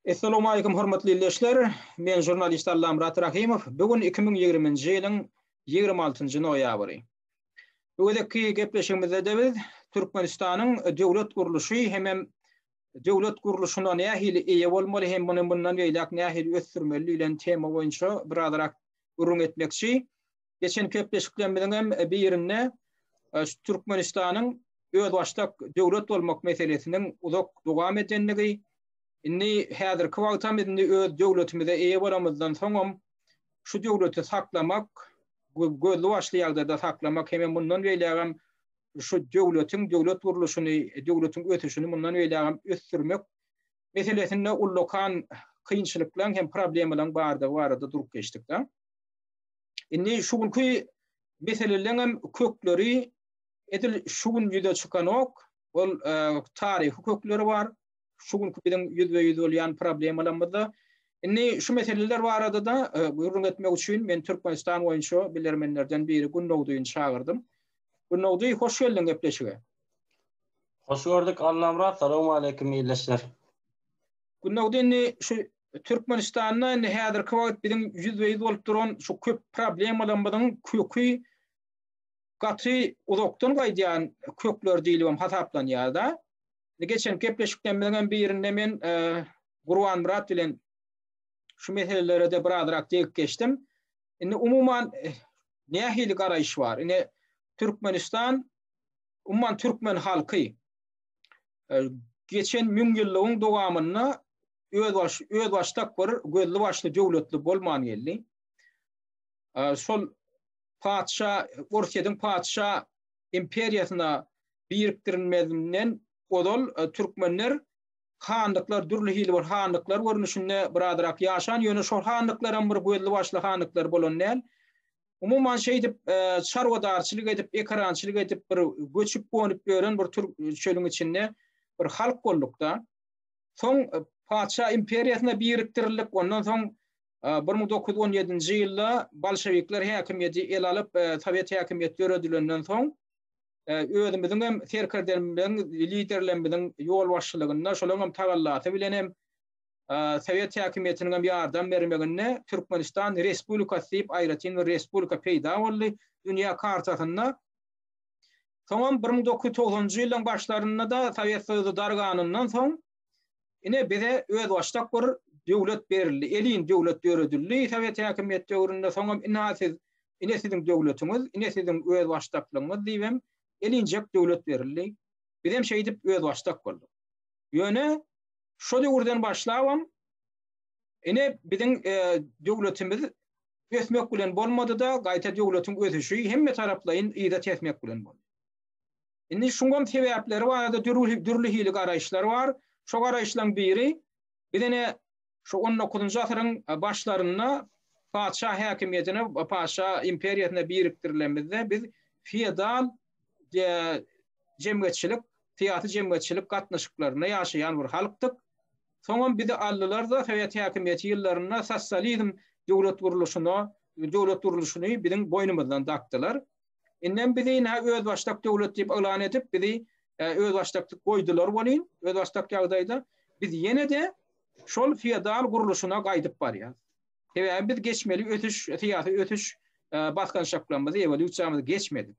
Essalawmaleýkum hormatly ildeşler. Men žurnalist Allamyrat Rahymow. Bu gün 2020-nji ýylyň 26-njy noýabry. Bu gezekki gepleşigimizde-de biz Türkmenistanyň döwlet gurluşy hemem döwlet gurluşyna nähili eýe bolmaly hem muny mundan beýläk nähili ösdürmeli diýlen tema boýunça birazrak gürrüň etmekçi. Geçen gepleşiklerimiziň hem birinde Türkmenistanyň özbaşdak döwlet bolmak meselesiniň uzak dowam edendigi, indi häzirki wagtam indi öz döwletimize eýe bolamyzdan soňam şu döwleti saklamak, gözli-başly ýagdaýda saklamak hemem mundan beýlägem şu döwletiň döwlet gurluşyny, döwletiň ösüşini mundan beýlägem ösdürmek meselesinde ullakan kynçylyklaryň hem problemalaryň bardygy barada durup geçdik-de. Indi şu günki meseleleriň hem kökleri edil şu gün ýüze çykanok. Ol e, taryhy kökleri bar. Şu günki biziň ýüzbe-ýüz bolýan problemalarymyzda. Indi şu meseleler barada-da e, gürrüň etmek üçin men Türkmenistan boýunça bilermenlerden biri Gündogdyny çagyrdym. Gündogdy, hoş geldiň gepleşige. Hoş gördük Allamyrat, salowmaleýkim ildeşler. Gündogdy indi şu Türkmenistanda indi häzirki wagt biziň ýüzbe-ýüz bolup duran şu köp problemalarymyzyň köki gaty uzakdan gaýdýan kökler diýlip hem hasaplanýar-da. Geçen gepleşiklerimiziň hem birinde men e, Gurbanmyrat bilen şu meselelere-de birazrak degip geçdim. Indi umuman e, nähili garaýyş bar? Ine Türkmenistan umuman türkmen halky e, geçen müňýyllygyň dowamynda özbaş özbaşdak bir gözli başly döwletli bolman geldi. E, şol patyşa Orsýetiň patyşa imperiýasyna birikdirilmezinden ozal e, türkmenler hanlyklar dürli hili bir hanlyklar görnüşinde birazrak ýaşan, ýöne şol hanlyklar hem bir gözli başly hanlyklar bolan däl. Umuman şeýdip e, çarwadarçylyk edip, ekerançylyk edip bir göçüp gonup ýören bir türk çölüň içinde bir halk bolduk-da. Soň e, patyşa imperiýasyna birikdirildik. Ondan soň 1917-nji ýylda bolşewikler häkimiýeti ele alyp, sowet häkimiýeti döredilenden soň, özümiziň hem serkerdelerimiziň, liderlerimiziň ýolbaşçylygynda, şolaryň hem tagallasy bilen hem sowet häkimiýetiniň hem ýardam bermeginde Türkmenistan Respublikasy diýip aýratyn bir respublika peýda boldy dünýä kartasynda. Soňam 1990-njy ýyllaryň başlarynda-da Sowet Soýuzy darganyndan soň Ine bize özbaşdak bir döwlet berildi. Elin döwlet döredildi sowet häkimiýet döwründe. Soňam ina siz, ine siziň döwletiňiz, ine siziň özbaşdaklygyňyz diýibem elinjek döwlet berildi. Bizem şeýdip özbaşdak bolduk. Ýöne şo döwürden başlabam ine biziň e, döwletimiz ösmek bilen bolmady-da, gaýta döwletiň ösüşi hemme taraplaýyn yza tesmek bilen boldy. Indi şuňam sebäpleri barada dürli, dürli hili garaýyşlar bar. Şo garaýyşlaryň biri biz ene şu 19-njy asyryň e, başlarynda patyşa häkimiýetine, patyşa imperiýasyna birikdirilenimizde biz feodal e, jemgyýetçilik, syýasy jemgyýetçilik gatnaşyklarynda ýaşaýan bir halkdyk. Soňam bizi aldylar-da sowet häkimiýeti ýyllarynda sosializm döwlet gurluşyna, döwlet gurluşyny biziň boýnumyzdan dakdylar. Indem bizi ynha özbaşdak döwlet diýip yglan edip, bizi e, özbaşdaklyk goýdular welin, özbaşdak ýagdaýda biz ýene-de şol feodal gurluşyna gaýdyp barýarys. Sebäbi biz geçmeli ösüş, syýasy ösüş e, basgançaklarymyzy, ewolýusiýamyzy geçmedik.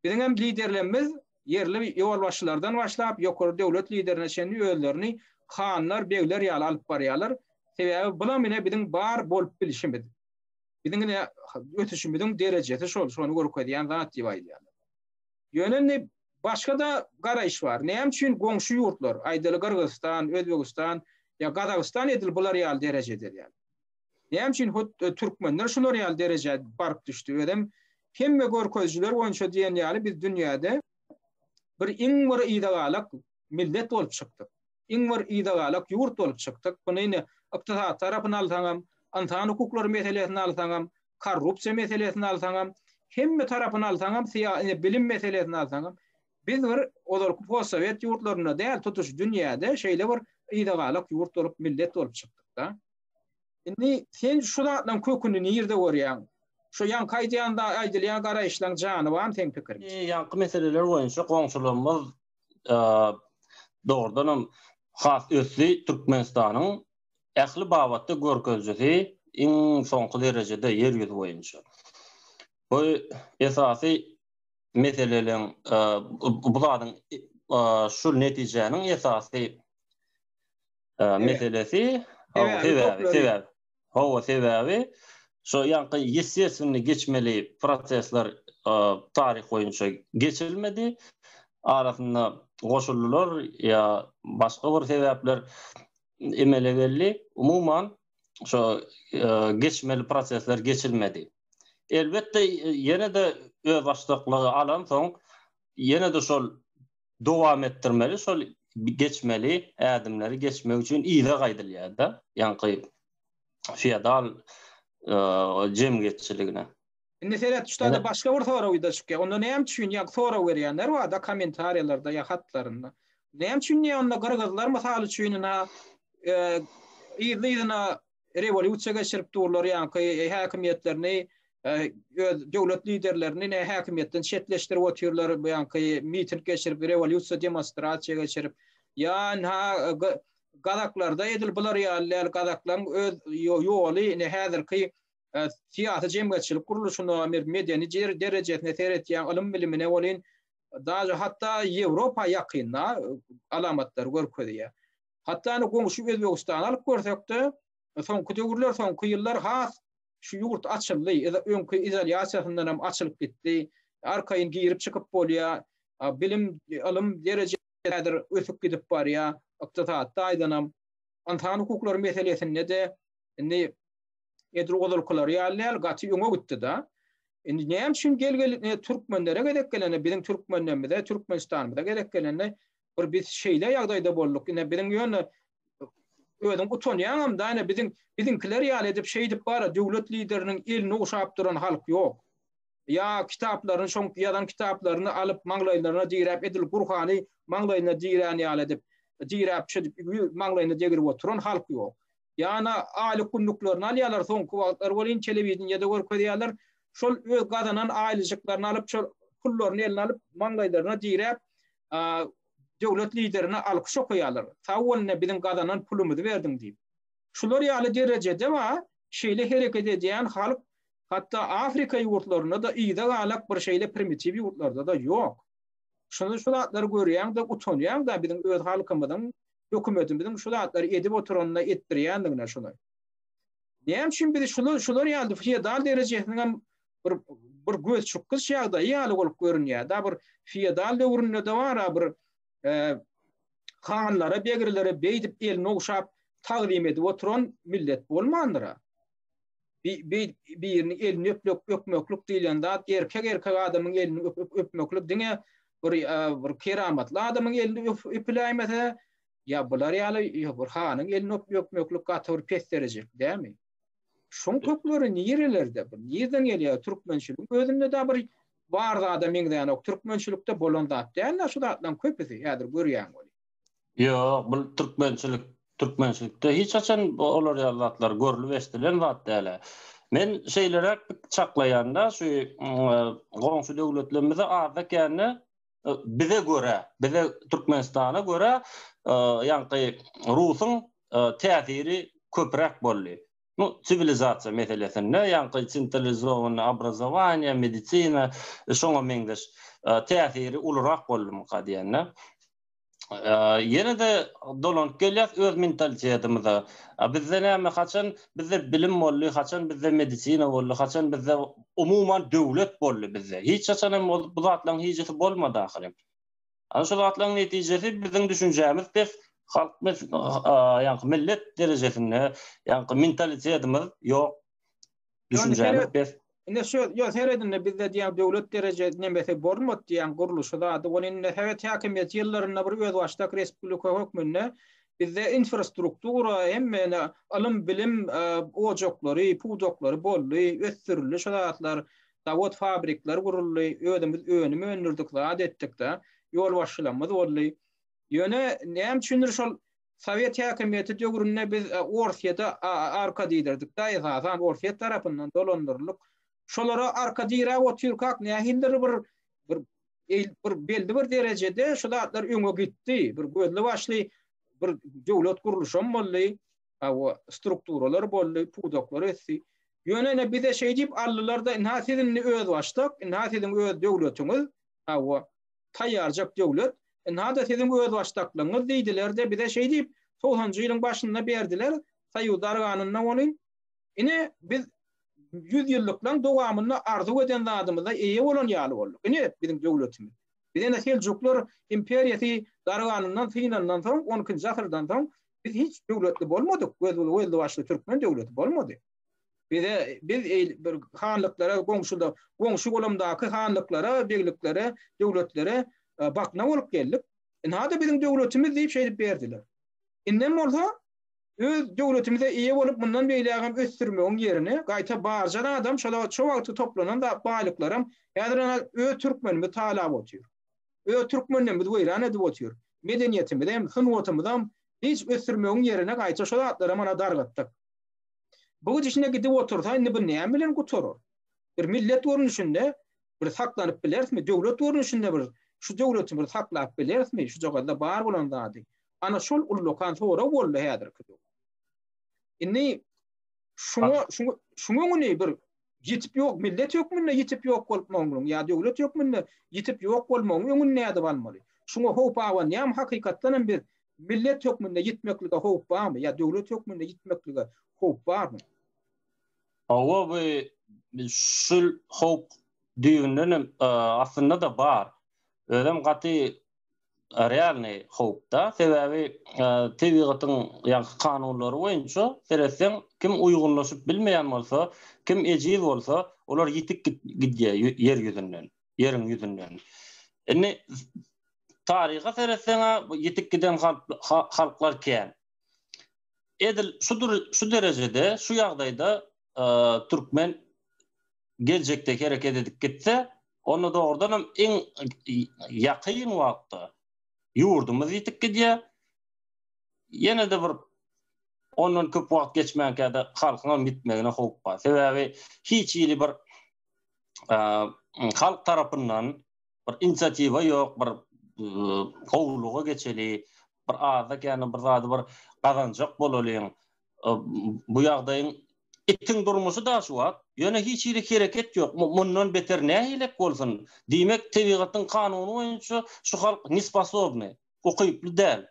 Biziň hem liderlerimiz ýerli ýolbaşçylardan başlap, ýokary döwlet liderine çenli özlerini hanlar, begler ýaly alyp barýarlar. Sebäbi bulam ine biziň bar bolup bilşimiz. Biziň ine ösüşimiziň derejesi şol, şony görkezýän zat diýip aýdýarlar. Ýöne indi başga-da garaýyş bar. Näme üçin goňşy ýurtlar, aýdaly Gyrgyzystan, Özbegistan ýa Gazagystan edil bular ýaly derejede däl? Näme üçin hut e, türkmenler şular ýaly derejä baryp düşdi? Özem hemme görkezijiler boýunça diýen ýaly biz dünýäde bir iň bir yzagalak millet bolup çykdyk. Iň bir yzagalak ýurt bolup çykdyk. Muny indi ykdysady tarapyny alsaňam, ynsan hukuklary meselesini alsaňam, korrupsiýa meselesini alsaňam, hemme tarapyny alsaňam, syýa bilim meselesini alsaňam, biz bir ozalky postsowet ýurtlarynda däl, tutuş dünýäde şeýle bir yzagalak ýurt bolup, millet bolup çykdyk-da. Indi sen şu zatlaryň köküni nirde görýäň? Şu ýaňky aýdýan aýdylýan garaýyşlaryň jany barmy seň pikiriňçe? Ýaňky meseleler boýunça goňşularymyz dogrudanam has ösdi Türkmenistanyň. Ähli babatda görkezijisi iň soňky derejede ýer ýüzi boýunça. Bu esasy meseleleň bu zadyň şu netijäniň esasy meselesi sebäbi sebäbi hawa sebäbi şo ýaňky ýestestwennyý geçmeli prosesler taryh boýunça geçilmedi. Arasynda goşuldylar ýa başga bir sebäpler emele geldi. Umuman şo geçmeli prosesler geçilmedi. Elbetde ýene-de özbaşdaklygy alansoň ýene-de şol dowam etdirmeli, şol geçmeli ädimleri geçmek üçin yza gaýdylýar-da, ýaňky feodal jemgyýetçiligine. Indi seret şu taýda başga bir sorag ýüze çykýar. Onda näme üçin ýa sorag berýänler bar-da kommentariýalarda ýa hatlarynda. Näme üçin diýýär onda gyrgyzlar mysal üçin ina yzly-yzyna rewolýusiýa geçirip durlar ýaňky häkimiýetlerini öz döwlet liderlerini ne häkimiýetden çetleşdirip otyrlar bu ýaňky miting geçirip rewolýusiýa demonstrasiýa geçirip ýa ynha gazaklarda edil bular ýaly däl gazaklaryň öz ýoly ine häzirki syýasy jemgyýetçilik gurluşyna, medeni derejesine seretýän ylym-bilimine welin daže hatda Ýewropa ýakynda alamatlary görkezýär. Hatda indi goňşy Özbegistany alyp görsekde, soňky döwürler, soňky ýyllar has şu ýurt açyldy, öňki izolýasiýasyndan hem açylyp gitdi. Arkaýyn girip çykyp bolýar. Bilim, ylym derejesi häzir ösüp gidip barýar. Ykdysady taýdanam, ynsan hukuklary meselesinde-de indi edil ozalkylary ýaly däl, gaty öňe gitdi-da. Indi näme üçin gel-gel türkmenlere gezek gelende, biziň türkmenlerimize, Türkmenistanymyza gezek gelende bir biz şeýle ýagdaýda bolduk. Ine biziň ýöne özüň utanýaňam da, ine biziň biziňkiler ýaly edip şeýdip bara döwlet lideriniň elini ogşap duran halk ýok. Ýa kitaplaryny şoň ýazan kitaplaryny alyp maňlaýlaryna diräp edil Gurhany maňlaýyna dirän ýaly edip diräp şeýdip maňlaýyna degirip oturan halk ýok. Ýana aýlyk günlüklerini alýarlar soňky wagtlar welin telewideniýede görkezýärler. Şol öz gazanan aýlyjyklaryny alyp şol pullaryny eline alyp maňlaýlaryna diräp döwlet liderine alkyş okaýarlar. Sag bol ine biziň gazanan pulumyzy berdiň diýip. Şular ýaly derejede bar şeýle hereket edýän halk hatda Afrika ýurtlarynda-da yza galak bir şeýle primitiw ýurtlarda-da ýok. Şuny şu zatlary görýäň-de utanýaň-da biziň öz halkymyzyň hökümetimiziň şu zatlary edip oturanyna etdirýändigine şuny. Näme üçin biz şular şular ýaly feodal derejesiniň hem bir bir göz çykgyç ýagdaýy ýaly bolup görünýär. Da bir feodal döwründe-de bar-a bir e, hanlara, begrilere beýdip elini ogşap tagzym edip oturan millet bolmandyr-a. Birini elini öplek, öpmeklik diýlen zat, erkek erkek adamyň elini öpmeklik diňe bir bir keramatly adamyň elini öpüläýmese, ýa bular ýaly bir hanyň elini öpmeklik gaty bir pes derejelik dälmi? Şoň kökleri nirelerde? Bu nirden gelýär? Türkmençiligiň özünde-de bir bar zada meňzänok. Türkmençilikde bolan zat däl-de şu zatlaryň köpüsi häzir görýäň weli. Ýok, bu türkmençilik, türkmençilikde hiç haçan olar ýaly zatlar görlüp eşdilen zat däl-ä. Men şeýleräk çaklaýan-da, şu goňşy döwletlerimize azda-kände bize görä, bize Türkmenistana görä, ýaňky rusuň täsiri köpräk boldy. Nu, siwilizasiýa meselesinde, ýaňky sentralizowanyý obrazowaniýe, medisina, şoňa meňzeş täsiri ulurak boldumyka diýende. Ýene-de dolanyp gelýäs öz mentalitetimize. Bizde näme, haçan bizde bilim boldy, haçan bizde medisina boldy, haçan bizde umuman döwlet boldy bizde. Hiç haçan hem bu zatlaryň hijisi bolmady ahyryn. Ana şu zatlaryň netijesi biziň düşünjämiz pes, halk ýaňky millet derejesinde ýaňky mentalitetimiz ýok. Düşünjämiz pes. Indi şu ýo seredinde bizde diýen döwlet dereje nemesi bolmady diýen gurluşy zady ol indi sowet häkimiýeti ýyllarynda bir özbaşdak respublika hökmünde bizde infrastruktura hemme ylym bilim ojaklary pudaklary boldy ösdürildi şu zatlar Zawod fabrikler guruldy, özümiz önüm öndürdik, zat etdik-de, ýolbaşçylarymyz boldy. Ýöne näme üçindir şol sowet häkimiýeti döwründe biz Orsýete arka diýdirdik-de, esasan Orsýet tarapyndan dolandyryldyk. Şolara arka diräp otyrkak nähilidir bir bir bir belli bir derejede şu zatlar öňe gitdi. Bir gözli-başly bir döwlet gurluşam boldy. Hawa, strukturalar boldy, pudaklar ösdi. Ýöne ine bize şeý diýip aldylar-da, ynha siz indi özbaşdak, ynha siziň öz döwletiňiz, hawa, taýýarjak döwlet, ynha-da siziň özbaşdaklygyňyz diýdiler-de, bize şeý diýip, togsanjy ýylyň başynda berdiler, Soýuz darganynda welin, ine, biz ýüzýyllyklaryň dowamynda arzuw eden zadymyza eýe bolan ýaly bolduk. Ine, biziň döwletimiz. Biz ine Seljuklar imperiýasy darganyndan, synandan soň, on ikinji asyrdan soň, biz hiç döwletli bolmadyk, gözli-başly türkmen döwleti bolmady. Bize biz bir hanlyklara goňşuda goňşy golamdaky hanlyklara, begliklere, döwletlere e, bakna bolup geldik. Ynha-da biziň döwletimiz diýip şeýdip berdiler. Indem bolsa öz döwletimize eýe bolup mundan beýlägem ösdürmegiň ýerine gaýta barja adam şola şo wagtky toplanan da baýlyklaram häzir ana öz türkmenimiz talap otyr. Öz türkmenlerimiz weýran edip otyr. Medeniýetimizem, sungatymyzam hiç ösdürmegiň ýerine gaýta şo zatlaram ana dargatdyk. Bu gidişine gidip otursa indi bu näme bilen gutarar? Bir millet görnüşinde bir saklanyp bilerismi? Döwlet görnüşinde bir şu döwleti bir saklap bilerismi? Şujagazda bar bolan zady. Ana şol ullakan sorag boldy häzirki döwür. Indi şuňa şuňa şuňa öňüni bir ýitip ýok millet hökmünde ýitip ýok bolmagyň ýa döwlet hökmünde ýitip ýok bolmagyň öňüni nädip almaly? Şuňa howp abanýarmy hakykatdan hem biz millet hökmünde ýitmeklige howp barmy ýa döwlet hökmünde ýitmeklige howp barmy? Hawa bu şul howp düýbünden hem aslynda-da bar. Özem gaty realnyý howpda. Sebäbi tebigatyň ýaňky kanunlary boýunça seretseň, kim uýgunlaşyp bilmeýän bolsa, kim ejiz bolsa, olar ýitip gidýär ýer ýüzünden, ýeriň ýüzünden. Indi taryha seretseň-ä ýitip giden halklar kän. Edil şu şu derejede, şu ýagdaýda türkmen geljekde hereket edip gitse, onda dogrudanam iň ýakyn wagtda ýurdumyz ýitip gidýär. Ýene-de bir ondan köp wagt geçmänkä-de halkyňam ýitmegine howp bar. Sebäbi hiç hili bir halk tarapyndan bir inisiatiwa ýok, bir gowulyga geçeli, bir azda-kände bir zady bir gazanjak bolalyň. Bu ýagdaýyň itiň durmuşy da şu wagt, ýöne hiç hili hereket ýok. Mundan beter nähilek bolsun? Diýmek, tebigatyň kanuny boýunça şu halk nesposobny, ukyply däl.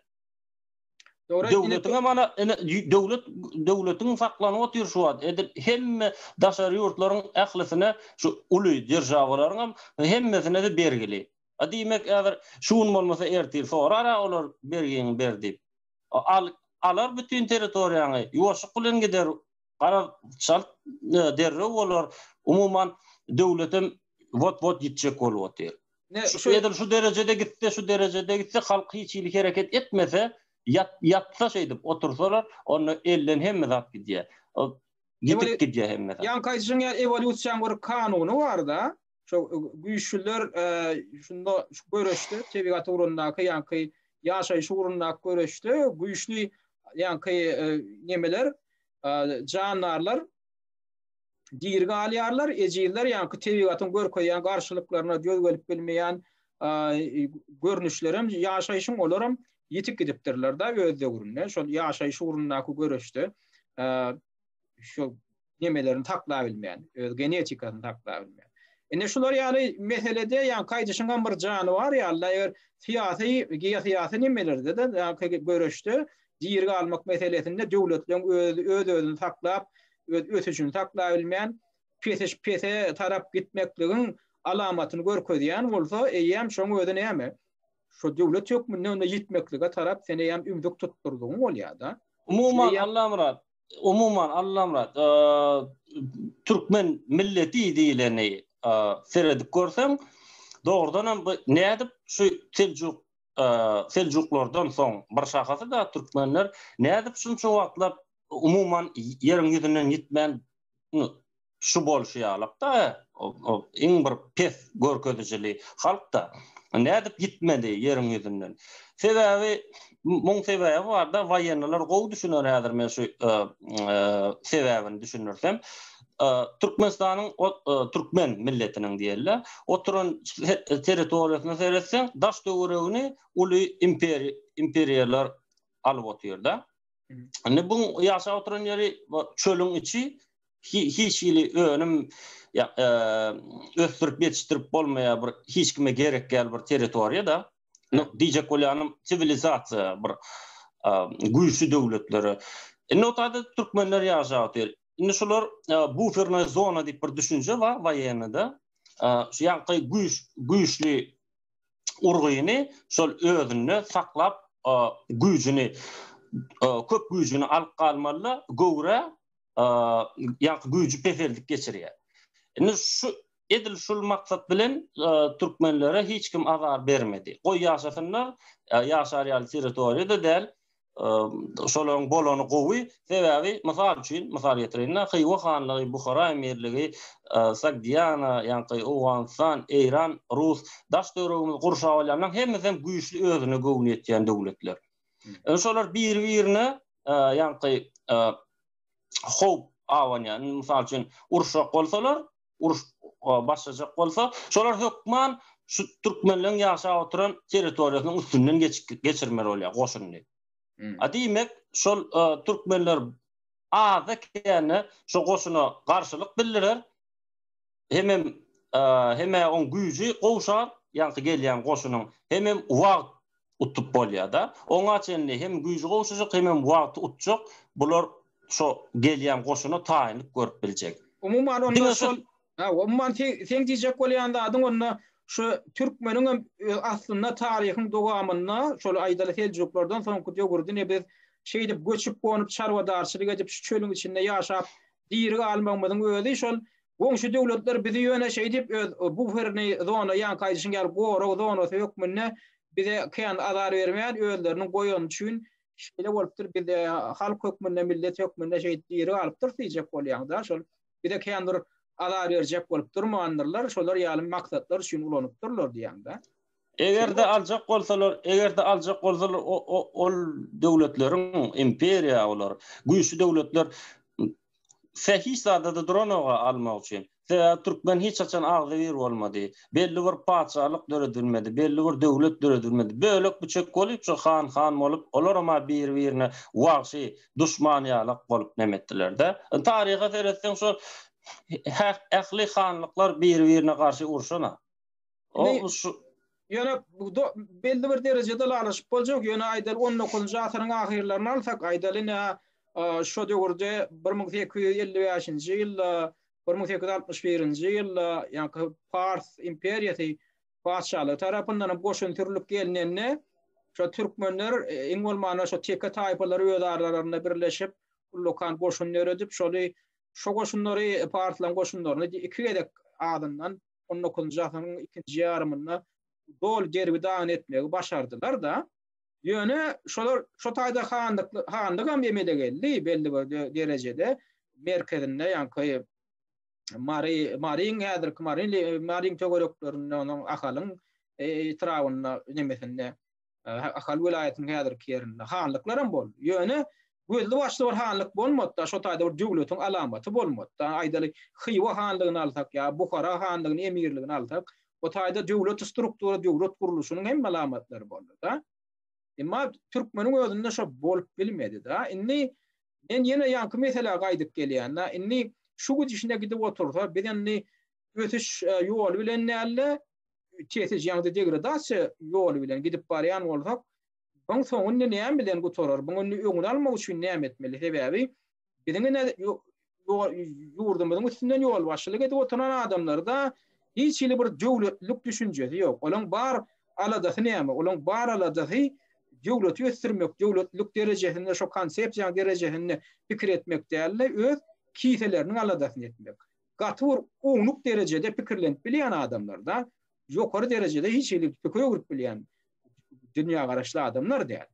Döwletiň hem ana ine döwlet döwletiň saklanyp otyr şu wagt. Edil hemme daşary ýurtlaryň ählisine şu uly deržawalaryň hem hemmesine-de bergili. A diýmek häzir şu gün bolmasa ertir sorar-a olar bergiňi ber diýip. Al alar bütin territoriýaňy, ýuwaşlyk bilen gider, garaz çalt derrew bolar. Umuman döwletem wot-wot ýitjek bolup otyr. Ne şu edil şu derejede gitse, şu derejede gitse, halk hiç hili hereket etmese, ýat ýatsa şeýdip otursalar, onda elden hemme zat gidýär. Ýitip gidýär hemme zat. Ýaňky aýdyşyň ýaly ewolýusiýanyň bir kanuny bar-da. Şo güýçlüler şunda şu göreşde tebigat ugrundaky ýaňky ýaşaýyş ugrundaky göreşde güýçli ýaňky nemeler jandarlar diri galýarlar, ejizler ýaňky tebigatyň görkezýän garşylyklaryna döz gelip bilmeýän görnüşlerem ýaşaýşyň olaram ýitip gidipdirler-de öz döwründe şol ýaşaýyş ugrundaky göreşde şu nemelerini saklabilmeýän, öz genetikasyny saklabilmeýän. Indi şular ýaly meselede ýaňky aýdyşyň hem bir jany bar ýaly, eger syýasy, geosyýasy nemelerde-de ýaňky göreşde diri galmak meselesinde döwletleriň öz öz-özüni saklap, öz ösüşini saklabilmeýän, pesiş pese tarap gitmekligiň alamatyny görkezýän bolsa, eýýäm şoň özi näme? Şo döwlet hökmünde onda ýitmeklige tarap sen eýýäm ümzük tutdurdygyň bolýar-da. Umuman Allamyrat, Umuman Allamyrat, türkmen milleti diýleni seredip görseň, dogrudan hem bu nädip şu seljuk seljuklardan soň bir şahasy-da türkmenler nädip şunça wagtlap umuman ýeriň ýüzünden ýitmän Şu bolşy ýalykda, iň bir pes görkezijili halk-da. Nädip ýitmedi ýeriň ýüzünden? Sebäbi, muň sebäbi bar-da, woýenniler gowy düşüner häzir men şu sebäbini düşündirsem. Türkmenistanyň türkmen milletiniň diýeli, oturan territoriýasyna seretseň, daş-töweregini uly imperiýalar alyp otyr-da. Indi bu ýaşap oturan ýeri çölüň içi hiç hili önüm ösdürip ýetişdirip bolmaýar bir hiç kime gerek däl bir territoriýada. Diýjek bolýanym siwilizasiýa bir güýçli döwletlere. Indi o taýda türkmenler ýaşap otyr. Indi şular bufernoý zona diýip bir düşünje bar woýennada. Şu ýaňky güýç güýçli urgyny şol özünde saklap güýjüni köp güýjüni alyp galmalyda göwrä ýaňky güýji peseldip geçirýär. Indi şu edil şul maksat bilen türkmenlere hiç kim azar bermedi. Goý ýaşasynlar, ýaşar ýaly territoriýada däl, Şolaryň bolany gowy, sebäbi, mysal üçin, mysal getireýin-de, Hywa hanlygy, Buhara emirligi, Sogdiana, ýaňky Owganystan, Eýran, Rus, daş-töweregimizi gurşap alýanlaryň hemmesem güýçli özüne göwni ýetýän döwletler. Indi şolar biri-birine ýaňky howp abanýar. Indi mysal üçin, uruşjak bolsalar, uruş başlajak bolsa, şolar hökman şu türkmenleň ýaşap oturan territoriýasynyň üstünden geçirmeli bolýar goşunyny. A diýmek, şol türkmenler azda-kände şo goşuna garşylyk bildirer, hemem hem-ä oň güýji gowşar, ýaňky gelýän goşunyň, hemem wagt utup bolýar-da. Oňa çenli hem güýji gowşajak, hemem wagty utjak, bular şo gelýän goşuna taýynlyk görüp biljek. Umuman onda şol, ha, umuman seň diýjek bolýan zadyň onda şu türkmeniň hem aslynda taryhyň dowamynda şol aýdaly seljuklardan soňky döwürde ne biz şeýdip göçüp-gonup çarwadarçylyk edip şu çölüň içinde ýaşap diri galmagymyzyň özi şol goňşy döwletler bizi ýöne şeýdip öz buferni zona ýaňky aýdyşyň ýaly gorag zonasy hökmünde bize kän azar bermän özleriniň goýany üçin Şeýle bolupdyr, biz halk hökmünde, millet hökmünde şeýdip diri galypdyrys diýjek bolýaň-da, şol bize kän bir azar berjek bolup durmandyrlar, şolar ýaly maksatlar üçin ulanypdyrlar diýýäň-de. Eger-de aljak bolsalar, eger-de aljak bolsalar, ol döwletleriň, imperiýa olar, güýçli döwletler Se hiç zada-da duranok-a almak üçin. Sebäbi türkmen hiç haçan agzybir bolmady. Belli bir patyşalyk döredilmedi, belli bir döwlet döredilmedi. Bölek-büçek bolup, şu han-han bolup, olaram-a biri-birine wagşy, duşman ýalak bolup neme etdiler-de. Taryha seretseň şo ähli hanlyklar biri-birine garşy urşan-a. O şu Ýöne belli bir derejede ylalaşyp boljak, ýöne aýdaly on dokuzynjy asyryň ahyrlaryny alsak, aýdaly ine şo döwürde 1855-nji ýylda, 1861-nji ýylda ýaňky Pars imperiýasy patyşalygy tarapyndan hem goşun sürlüp gelnende, şo türkmenler iň bolmanda şo teke taýpalary öz aralarynda birleşip, ullakan goşun döredip, şoly şo goşunlary parslaryň goşunlaryny iki gezek azyndan on dokuzynjy asyryň ikinji ýarymynda doly derbi-dagyn etmegi başardylar-da. Ýöne şolar şo taýda hanlyk hanlygam emele geldi belli bir derejede merkezinde ýaňky Mary Maryň häzirki Mary Maryň töwereklerinde onuň Ahalyň etrabynda nemesinde Ahal welaýatynyň häzirki ýerinde hanlyklaram boldy. Ýöne gözli başly bir hanlyk bolmady-da, şo taýda bir döwletiň alamaty bolmady-da. Aýdaly, Hywa hanlygyny alsak ýa Buhara hanlygyny, emirligini alsak, o taýda döwlet struktura, döwlet gurluşynyň hemme alamatlary boldy-da. Emma türkmeniň özünde şo bolup bilmedi-de. Indi men ýene ýaňky meselä gaýdyp gelýän-de. Indi şu gidişine gidip otursa, biz indi ösüş ýoly bilen däl-de, kesiji ýagny degradasiýa ýoly bilen gidip barýan bolsak, buň soňy indi näme bilen gutarar? Buň indi öňüni almak üçin näme etmeli? Sebäbi biziň ine ýurdumyzyň üstünden ýolbaşçylyk edip oturan adamlarda hiç hili bir döwletlilik düşünjesi ýok. Olaň bar aladasy näme? Olaň bar aladasy döwleti ösdürmek, döwletlilik derejesinde, şo konsepsiýanyň derejesinde pikir etmek däl-de, öz kiseleriniň aladasyny etmek. Gaty bir ownuk derejede pikirlenip bilýän adamlar-da, ýokary derejede hiç hili pikir öwrüp bilýän dünýägaraşly adamlar däl.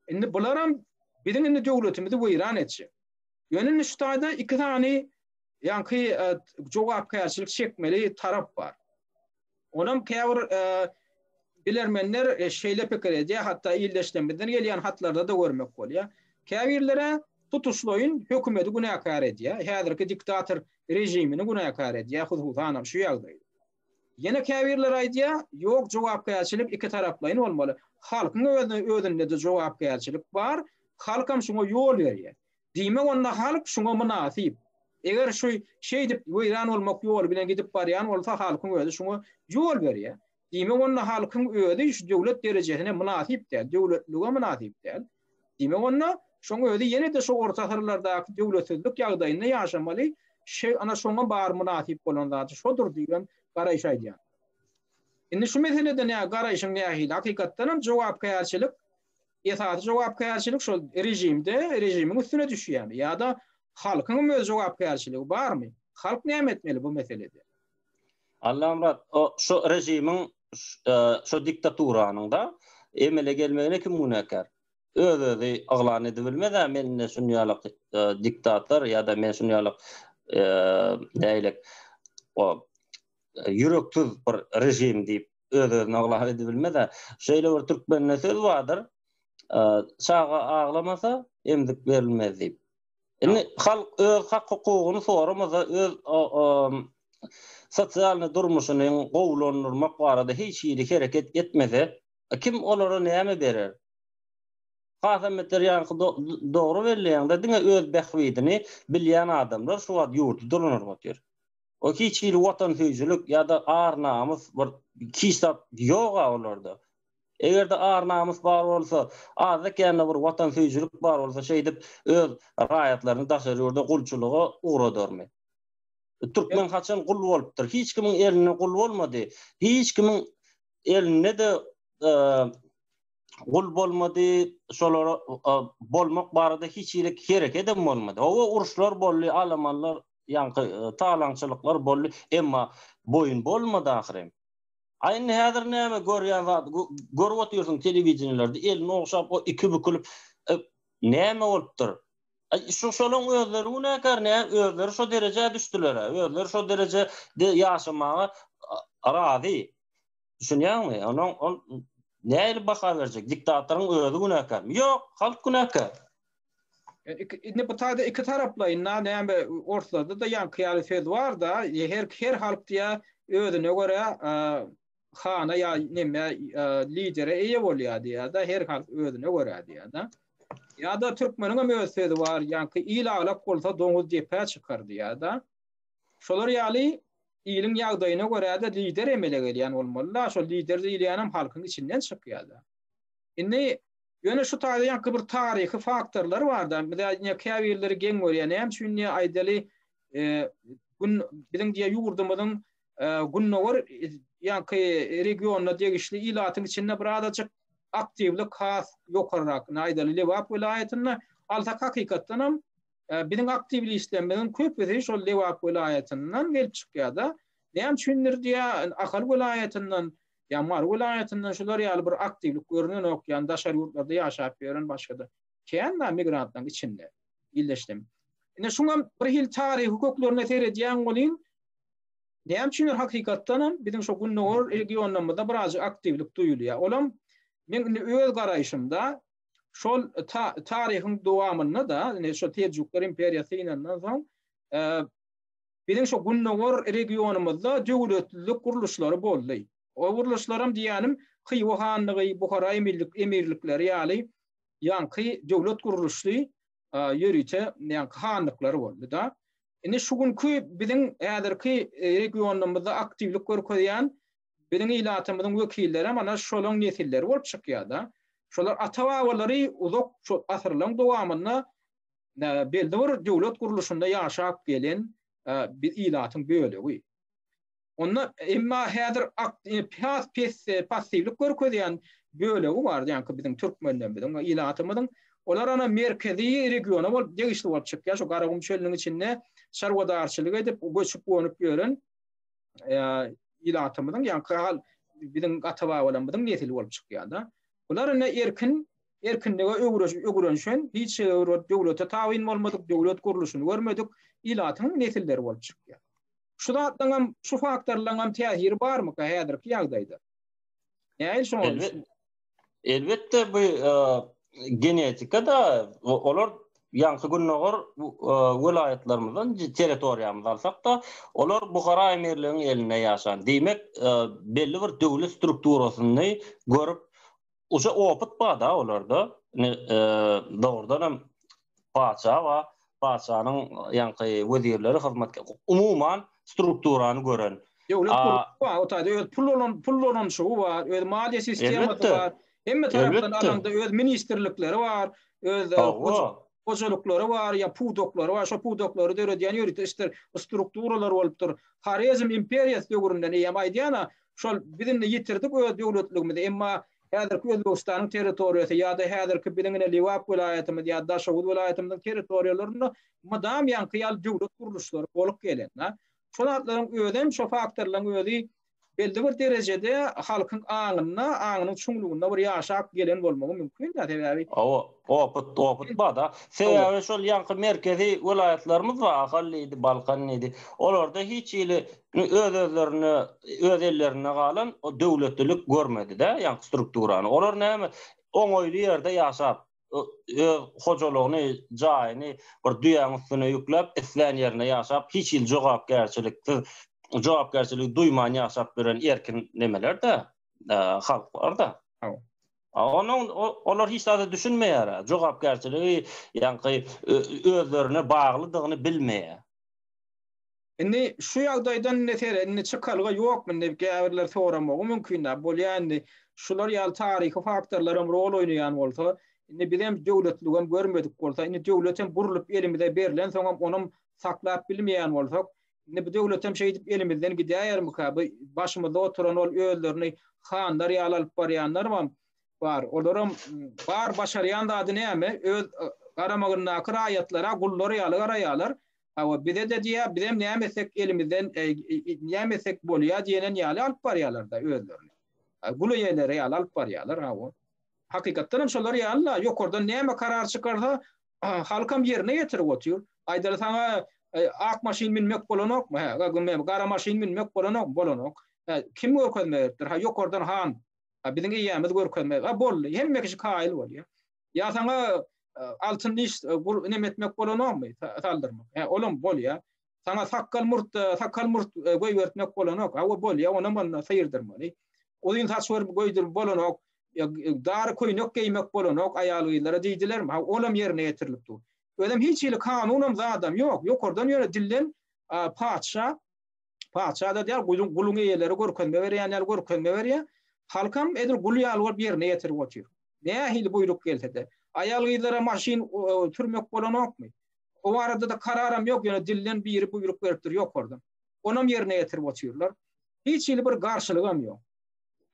Indi bularam biziň indi döwletimizi weýran etjek. Ýöne indi şu taýda iki sany ýaňky e, jogapkärçilik çekmeli tarap bar. Onam käbir e, bilermenler e, şeýle pikir edýär, hatda ildeşlerimizden gelýän hatlarda-da görmek bolýar. Käbirleri tutuşlaýyn hökümeti günäkär edýär, häzirki diktator režimini günäkär edýär, hususanam şu ýagdaýda. Ýene käbirleri aýdýar, ýok, jogapkärçilik ikitaraplaýyn bolmaly. Halkyň özünde-de jogapkärçilik bar. Halkam şuňa ýol berýär. Diýmek onda halk şuňa mynasyp. Eger şu şeýdip weýran bolmak ýoly bilen gidip barýan bolsa halkyň özi şuňa ýol berýär. Diýmek onda halkyň özi şu döwlet derejesine mynasyp däl, döwletlige mynasyp däl. Diýmek onda şoň özi ýene-de şu orta asyrlardaky döwletsizlik ýagdaýynda ýaşamaly, şe ana şoňa bar mynasyp bolan zady şodur diýen garaýyş aýdýan. Indi şu meselede nä garaýşyň nähili? Hakykatdan hem jogapkärçilik esasy jogapkärçilik şol režimde, režimiň üstüne düşýärmi ýa-da halkyň hem öz jogapkärçiligi barmy? Halk näme etmeli bu meselede? Allamyrat, o şu režimiň şu diktaturanyň-da emele gelmegine kim günäkär? Öz-özi yglan edibilmez-ä men ine şun ýalyk diktator ýa-da men şun ýalyk nähili o ýüreksiz bir režim diýip öz-özüni yglan edibilmez-ä. Şeýle bir türkmende söz bardyr, Çaga aglamasa, emzik berilmez diýip. Indi halk öz hak-hukugyny soramasa, öz sosialny durmuşyny gowulandyrmak barada hiç hili hereket etmese, kim olara näme berer? Hasam beter ýaňky dogry belleýäňde diňe öz bähbidini bilýän adamlar şu wagt ýurdy dolandyryp otyr. O hiç hili watansöýüjilik ýa-da ar-namys bir hiç zat ýog-a olarda. Eger-de ar-namys bar bolsa, azda-kände bir watansöýüjilik bar bolsa şeýdip öz raýatlaryny daşary ýurda gulçulyga ugradarmy? Türkmen haçan gul bolupdyr? Hiç kimiň elinde gul bolmady. Hiç kimiň elinde-de gul bolmady, şolara bolmak barada hiç hili herekedem bolmady. Hawa, uruşlar boldy, alamanlar, ýaňky talaňçylyklar boldy, emma boýun bolmady ahyryn. A indi häzir näme görýän zat, görüp otyrsyň telewideniýelerde, elini ogşap, o iki bükülip, näme bolupdyr? Şu şolaň özleri günäkär, nä özleri şo derejä düşdüler-ä, özleri şo derejede ýaşamaga razy. Düşünýäňmi? Onuň ol nähili baha berjek? Diktatoryň özi günäkärmi? Ýok, halk günäkär. Indi bu taýda iki taraplaýyn da näme orslarda da ýaňky ýaly söz bar da her her halk diýä özüne görä hana ýa neme lidere eýe bolýar diýä da her halk özüne görä diýä da. Ýa-da türkmeniň hem öz sözi bar ýaňky il aglak bolsa doňuz depä çykar diýä da. Şolar ýaly iliň ýagdaýyna görä-de lider emele gelýän bolmaly-da, şol lider diýilýänem halkyň içinden çykýar-da. Indi ýöne şu taýda ýaňky bir taryhy faktorlar bar-da, bize ine käbirleri geň görýär, näme üçin diýýär, aýdaly, gün biziň diýýär ýurdumyzyň gündogar ýaňky regionyna degişli ilatyň içinde bir azajyk aktiwlik has ýokarrak, ine aýdaly Lebap welaýatynda alsak hakykatdanam Biziň aktiwlistlerimiziň köpüsi şol Lebap welaýatyndan gelip çykýar-da. Näme üçindir diýýär, Ahal welaýatyndan ýa Mary welaýatyndan şular ýaly bir aktiwlik görnenok, ýa daşary ýurtlarda ýaşap ýören başga-da kän-de migrantlaryň içinde illeşdim. Ine şuňam bir hili taryhy köklerine seredýäň welin, näme üçindir hakykatdanam biziň şo gündogar regionlarymyzda birazjyk aktiwlik duýulýar. Olam meň indi öz garaýşymda Şol taryhyň dowamynda-da, indi şo Seljuklar imperiýasy synandan soň, biziň şo gündogar regionymyzda döwletlilik gurluşlary boldy. O gurluşlaram diýýänim Hywa hanlygy, Buhara emirlik emirlikleri ýaly ýaňky döwlet gurluşly ýörite ýaňky hanlyklary boldy-da. Indi şu günki biziň häzirki regionymyzda aktiwlik görkezýän Biziň ilatymyzyň wekillerem ana şolaň nesilleri bolup çykýar-da. Şolar ata-babalary uzak şo asyrlaryň dowamynda belli bir döwlet gurluşynda ýaşap gelen bir ilatyň bölegi. Onda emma häzir has pes passiwlik görkezýän bölegi bar, ýaňky biziň türkmenlerimiziň we ilatymyzyň. Olar ana merkezi regiona bolup degişli bolup çykýar. Şu Garagum çölüniň içinde çarwadarçylyk edip, göçüp-gonup ýören ilatymyzyň ýaňky hal biziň ata-babalarymyzyň nesili bolup çykýar-da. Bular indi erkin erkinlige öwrenişen, hiç bir döwlete tabyn bolmadyk, döwlet gurluşyny görmedik ilatyň nesilleri bolup çykýar. Şu zatlaryň hem, şu faktorlaryň hem täsiri barmyka häzirki ýagdaýda? Nähili şoňa Elbetde bu genetika-da olar ýaňky gündogar welaýatlarymyzdan territoriýamyzy alsak-da, olar Buhara emirliginiň elinde ýaşan. Diýmek, belli bir döwlet strukturasyny görüp, uje opyt bar-da olarda. Indi dogrudan hem patyşa bar, patyşanyň ýaňky wezirleri hyzmat umuman strukturany gören. Döwlet gurluşy bar, o taýda öz pul bolan pul dolanyşygy bar, öz maliýe sistemasy bar. Hemme tarapdan alanda öz ministrlikleri bar, öz hojalyklary bar, ýa pudaklary bar, şo pudaklary döredýän ýörite işler strukturalar bolupdyr. Horezm imperiýasy döwründen eýýäm aýdýan-a, şol biz indi ýitirdik öz döwletligimizi, emma häzirki Özbegistanyň territoriýasy ýa-da häzirki biziň ine Lebap welaýatymyz ýa Daşoguz welaýatymyzyň territoriýalarynda mydam ýaňky ýaly döwlet gurluşlary bolup gelen. Şol zatlaryň özem, şo faktorlaryň özi belli bir derejede halkyň aňynda, aňynyň çuňlugynda bir ýaşap gelen bolmagy mümkin-dä, sebäbi. Hawa, opyt, opyt bar-da. Sebäbi şol ýaňky merkezi welaýatlarymyz bar, Ahal diýdi, Balkan diýdi. Olarda hiç hili öz-özlerine, öz ellerinde galan o döwletlilik görmedi-dä, ýaňky strukturany. Olar näme, oňaýly ýerde ýaşap, öz hojalygyny, jaýyny bir düýäň üstüne ýükläp, islän ýerinde ýaşap, hiç hili jogapkärçiliksiz, jogapkärçiligi duýman ýaşap ýören erkin nemeler-de, halklar-da. Onuň olar hiç zada düşünmeýär, jogapkärçiligi ýaňky özlerine baglydygyny bilmeýär. Indi şu ýagdaýdan indi seret, indi çykalga ýokmy indi käbirler soramagy mümkin-dä, bolýa indi şular ýaly taryhy faktorlaram rol oýnaýan bolsa, indi bizem döwletligem görmedik bolsa, indi döwletem gurlup elimize berlensoňam onam saklap bilmeýän bolsak, indi bu döwletem şeýdip elimizden gidäýermika, bu başymyzda oturan ol özlerini hanlar ýaly alyp barýanlarmam bar, olaram bar başarýan zady näme, öz garamagyndaky raýatlara gullar ýaly garaýarlar, Hawa, bize-de diýýär, bizem näme etsek elimizden, näme etsek bolýar diýenen ýaly alyp barýarlar-da özlerini. Gul eýeleri ýaly alyp barýarlar, hawa. Hakykatdan hem şolar ýaly-la, ýokardan näme karar çykarsa, halkam ýerine ýetirip otyr. Aýdaly saňa ak maşyn münmek bolanokmy? Hä, gara maşyn münmek bolanokmy? Bolanok. Hä, kim görkezme beripdir? Hä, ýokardan han. Hä, biziň eýämiz görkezme. Hä, boldy. Hemme kişi kaýyl bolýar. Ýa saňa altyn diş neme etmek bolanokmy, saldyrmak? Hä, olam bolýar. Saňa sakgal murt, sakgal murt goýbertmek bolanok. Hawa bolýar, onam onda syrdyrmaly. Uzyn saç görüp goýdur bolanok. Dar köýnek geýmek bolanok aýal-gyzlara diýdilermi? Ha, olam ýerine ýetirilip dur. Özem hiç hili kanunam zadam ýok. Ýokardan ýöne dilden patyşa Patyşa-da diýýär, guluň, guluň eýeleri görkezme berýän ýaly görkezme berýär. Halkam edil gul ýaly bolup ýerine ýetirip otyr. Nähili buýruk gelse-de. Aýal-gyzlara maşyn sürmek bolanokmy? O barada-da kararam ýok, ýöne dilden biri buýruk beripdir ýokardan. Onam ýerine ýetirip otyrlar. Hiç hili bir garşylygam ýok.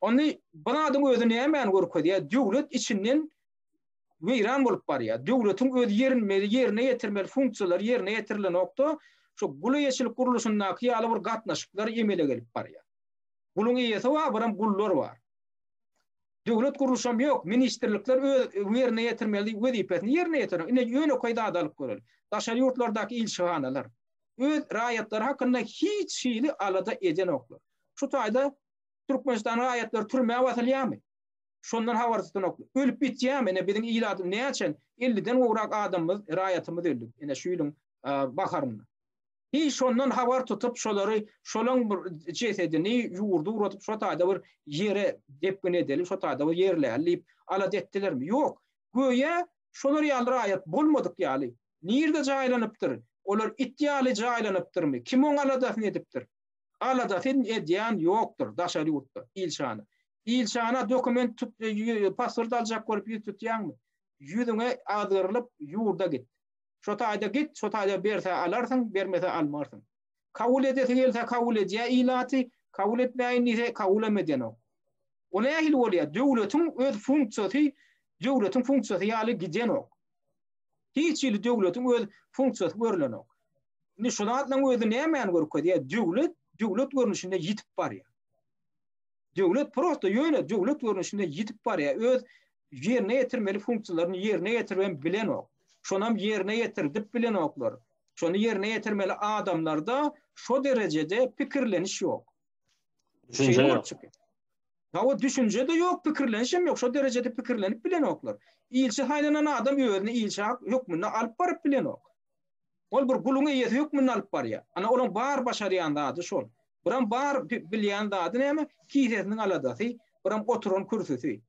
Ony bu zadyň özi nämäni görkezýär? Döwlet içinden weýran bolup barýar. Döwletiň öz ýerinmeli, ýerine ýetirmeli funksiýalary ýerine ýetirilenokda, şo gul eýeçilik gurluşyndaky ýaly bir gatnaşyklar emele gelip barýar. Guluň eýesi bar, biram gullar bar. Döwlet gurluşam ýok, ministrlikler öz ýerine ýetirmeli wezipesini ýerine ýetirenok. Ine, ýönekeý zady alyp göreli. Daşary ýurtlardaky ilçihanalar öz raýatlary hakynda hiç hili alada edenoklar. Şu taýda Türkmenistanyň raýatlary türmä basylýarmy? Şondan habar tutanok. Ölüp bitýärmi? Ine biziň ilatymyz näçe? 50-den gowrak adamymyz, raýatymyz öldi. Ine şu ýylyň baharynda. Hiç şondan habar tutup, şolary, şolaň bir jesedini ýurda ugradyp, şo taýda bir ýere depgin edeli, şo taýda bir ýerläli diýip alada etdilermi? Ýok. Göýä şolar ýaly raýat bolmadyk ýaly. Nirde jaýlanypdyr? Olar it ýaly jaýlanypdyrmy? Kim oň aladasyny edipdir? Aladasyny edýän ýokdur daşary ýurtda ilçihana. Ilçihana dokument tut pasport aljak bolup ýüz tutýaňmy? Ýüzüňe azgyrylyp ýurda git. Şo taýda git, şo taýda berse alarsyň, bermese almarsyň. Kabul edesi gelse kabul edýär ilaty, kabul etmäýin diýse kabulam edenok. O nähili bolýar? Döwletiň öz funksiýasy döwletiň funksiýasy ýaly gidenok. Hiç hili döwletiň öz funksiýasy görlenok. Indi şu zatlaryň özi nämäni görkezýär? Döwlet döwlet görnüşinde ýitip barýar. Döwlet prosta ýöne döwlet görnüşinde ýitip barýar. Öz ýerine ýetirmeli funksiýalaryny ýerine ýetiribem bilenok. Şonam ýerine ýetirdip bilenoklar. Şony ýerine ýetirmeli adamlarda şo derejede pikirleniş ýok. Düşünje ýok. Hawa düşünje-de ýok, pikirlenişem ýok. Şo derejede pikirlenip bilenoklar. Ilçi saýlanan adam özüni ilçi hökmünde alyp baryp bilenok. Ol bir guluň eýesi hökmünde alyp barýar. Ana olaň bar başarýan zady şol. Biram bar bilýän zady näme? Kisesiniň aladasy, biram oturan kürsüsi.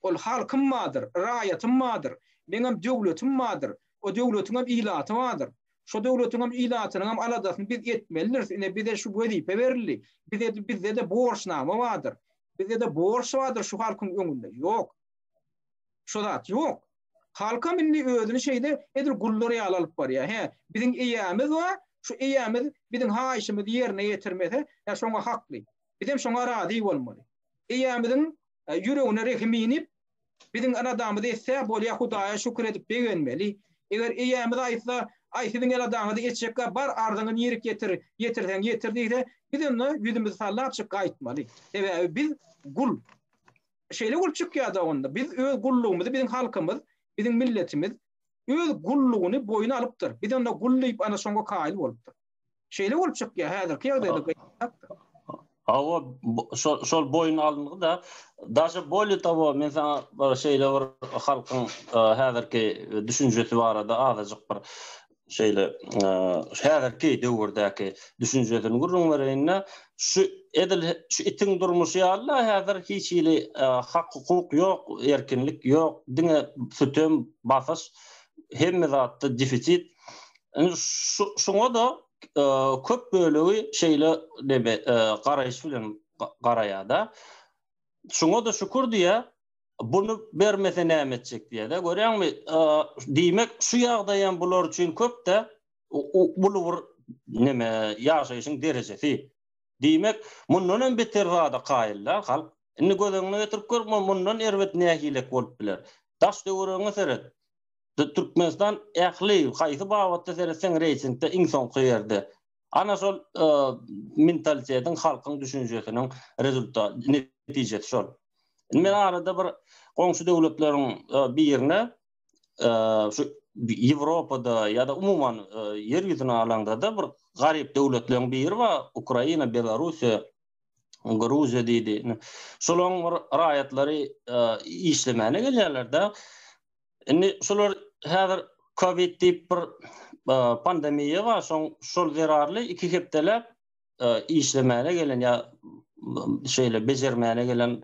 Ol halkym bardyr, raýatym bardyr, meňem döwletim bardyr, o döwletiňem ilaty bardyr. Şo döwletiňem ilatynyňam aladasyny biz etmelidiris, ine bize şu wezipe berildi, bize bizde-de borçnama bardyr. Bizde-de borç bardyr şu halkyň öňünde. Ýok. Şo zat ýok. Halkam indi özüni şeýle edil gullar ýaly alyp barýar. Hä, biziň eýämiz bar, şu eýämiz biziň haýyşymyzy ýerine ýetirmese, hä, şoňa hakly. Bizem şoňa razy bolmaly. Eýämiziň ýüregine rehim inip, biziň aladamyzy etse, bolýa Hudaýa şükür edip begenmeli. Eger eýämiz aýtsa, Aý, siziň aladaňyzy etjekkä, bar arzyňy nirik ýetir, ýetirseň ýetir diýse, biz onda ýüzümizi sallapjyk gaýtmaly. Sebäbi biz gul. Şeýle bolup çykýar-da onda, biz öz gullugymyzy, biziň halkymyz, biziň milletimiz öz gullugyny boýun alypdyr. Biz onda gul diýip ana şoňa kaýyl bolupdyr. Şeýle bolup çykýar häzirki ýagdaýda gynansak-da. Hawa, şol şol boýun alyngy-da. Daže bolýe towo, men saňa bir şeýle bir halkyň häzirki düşünjesi barada azajyk bir şeýle häzirki döwürdäki düşünjesini gürrüň bereýin-de, şu edil şu itiň durmuşy ýaly-da häzir hiç hili hak-hukuk ýok, erkinlik ýok, diňe sütem, basyş, hemme zatda defisit. Indi şu şuňa-da köp bölegi şeýle neme garaýyş bilen garaýar-da. Şuňa-da şükür diýýär, Buny bermese näme etjek diýýär-de, görýäňmi? Diýmek, şu ýagdaýam bular üçin köp-de, uly bir neme, ýaşaýşyň derejesi. Diýmek, mundan hem beter zada kaýyl-da halk. Indi göz öňüne getirip gör, mundan erbet nähilek bolup biler? Daş-töweregiňe seret. Türkmenistan ähli, haýsy babatda seretseň reýtingde iň soňky ýerde. Ana şol mentalitetiň, halkyň düşünjesiniň rezultat, netijesi şol. Indi men arada bir goňşy döwletleriň birine şu Ýewropada ýa-da umuman ýer ýüzüni alaňda-da bir garyp döwletleriň biri bar, Ukraina, Belarussiýa, Gruziýa diýdi. Şolaryň bir raýatlary işlemäne gelýärler-de. Indi şular häzir Covid diýip bir pandemiýa bar, şoň şol zerarly 2 hepdeläp işlemäne gelen ýa şeýle bejermäne gelen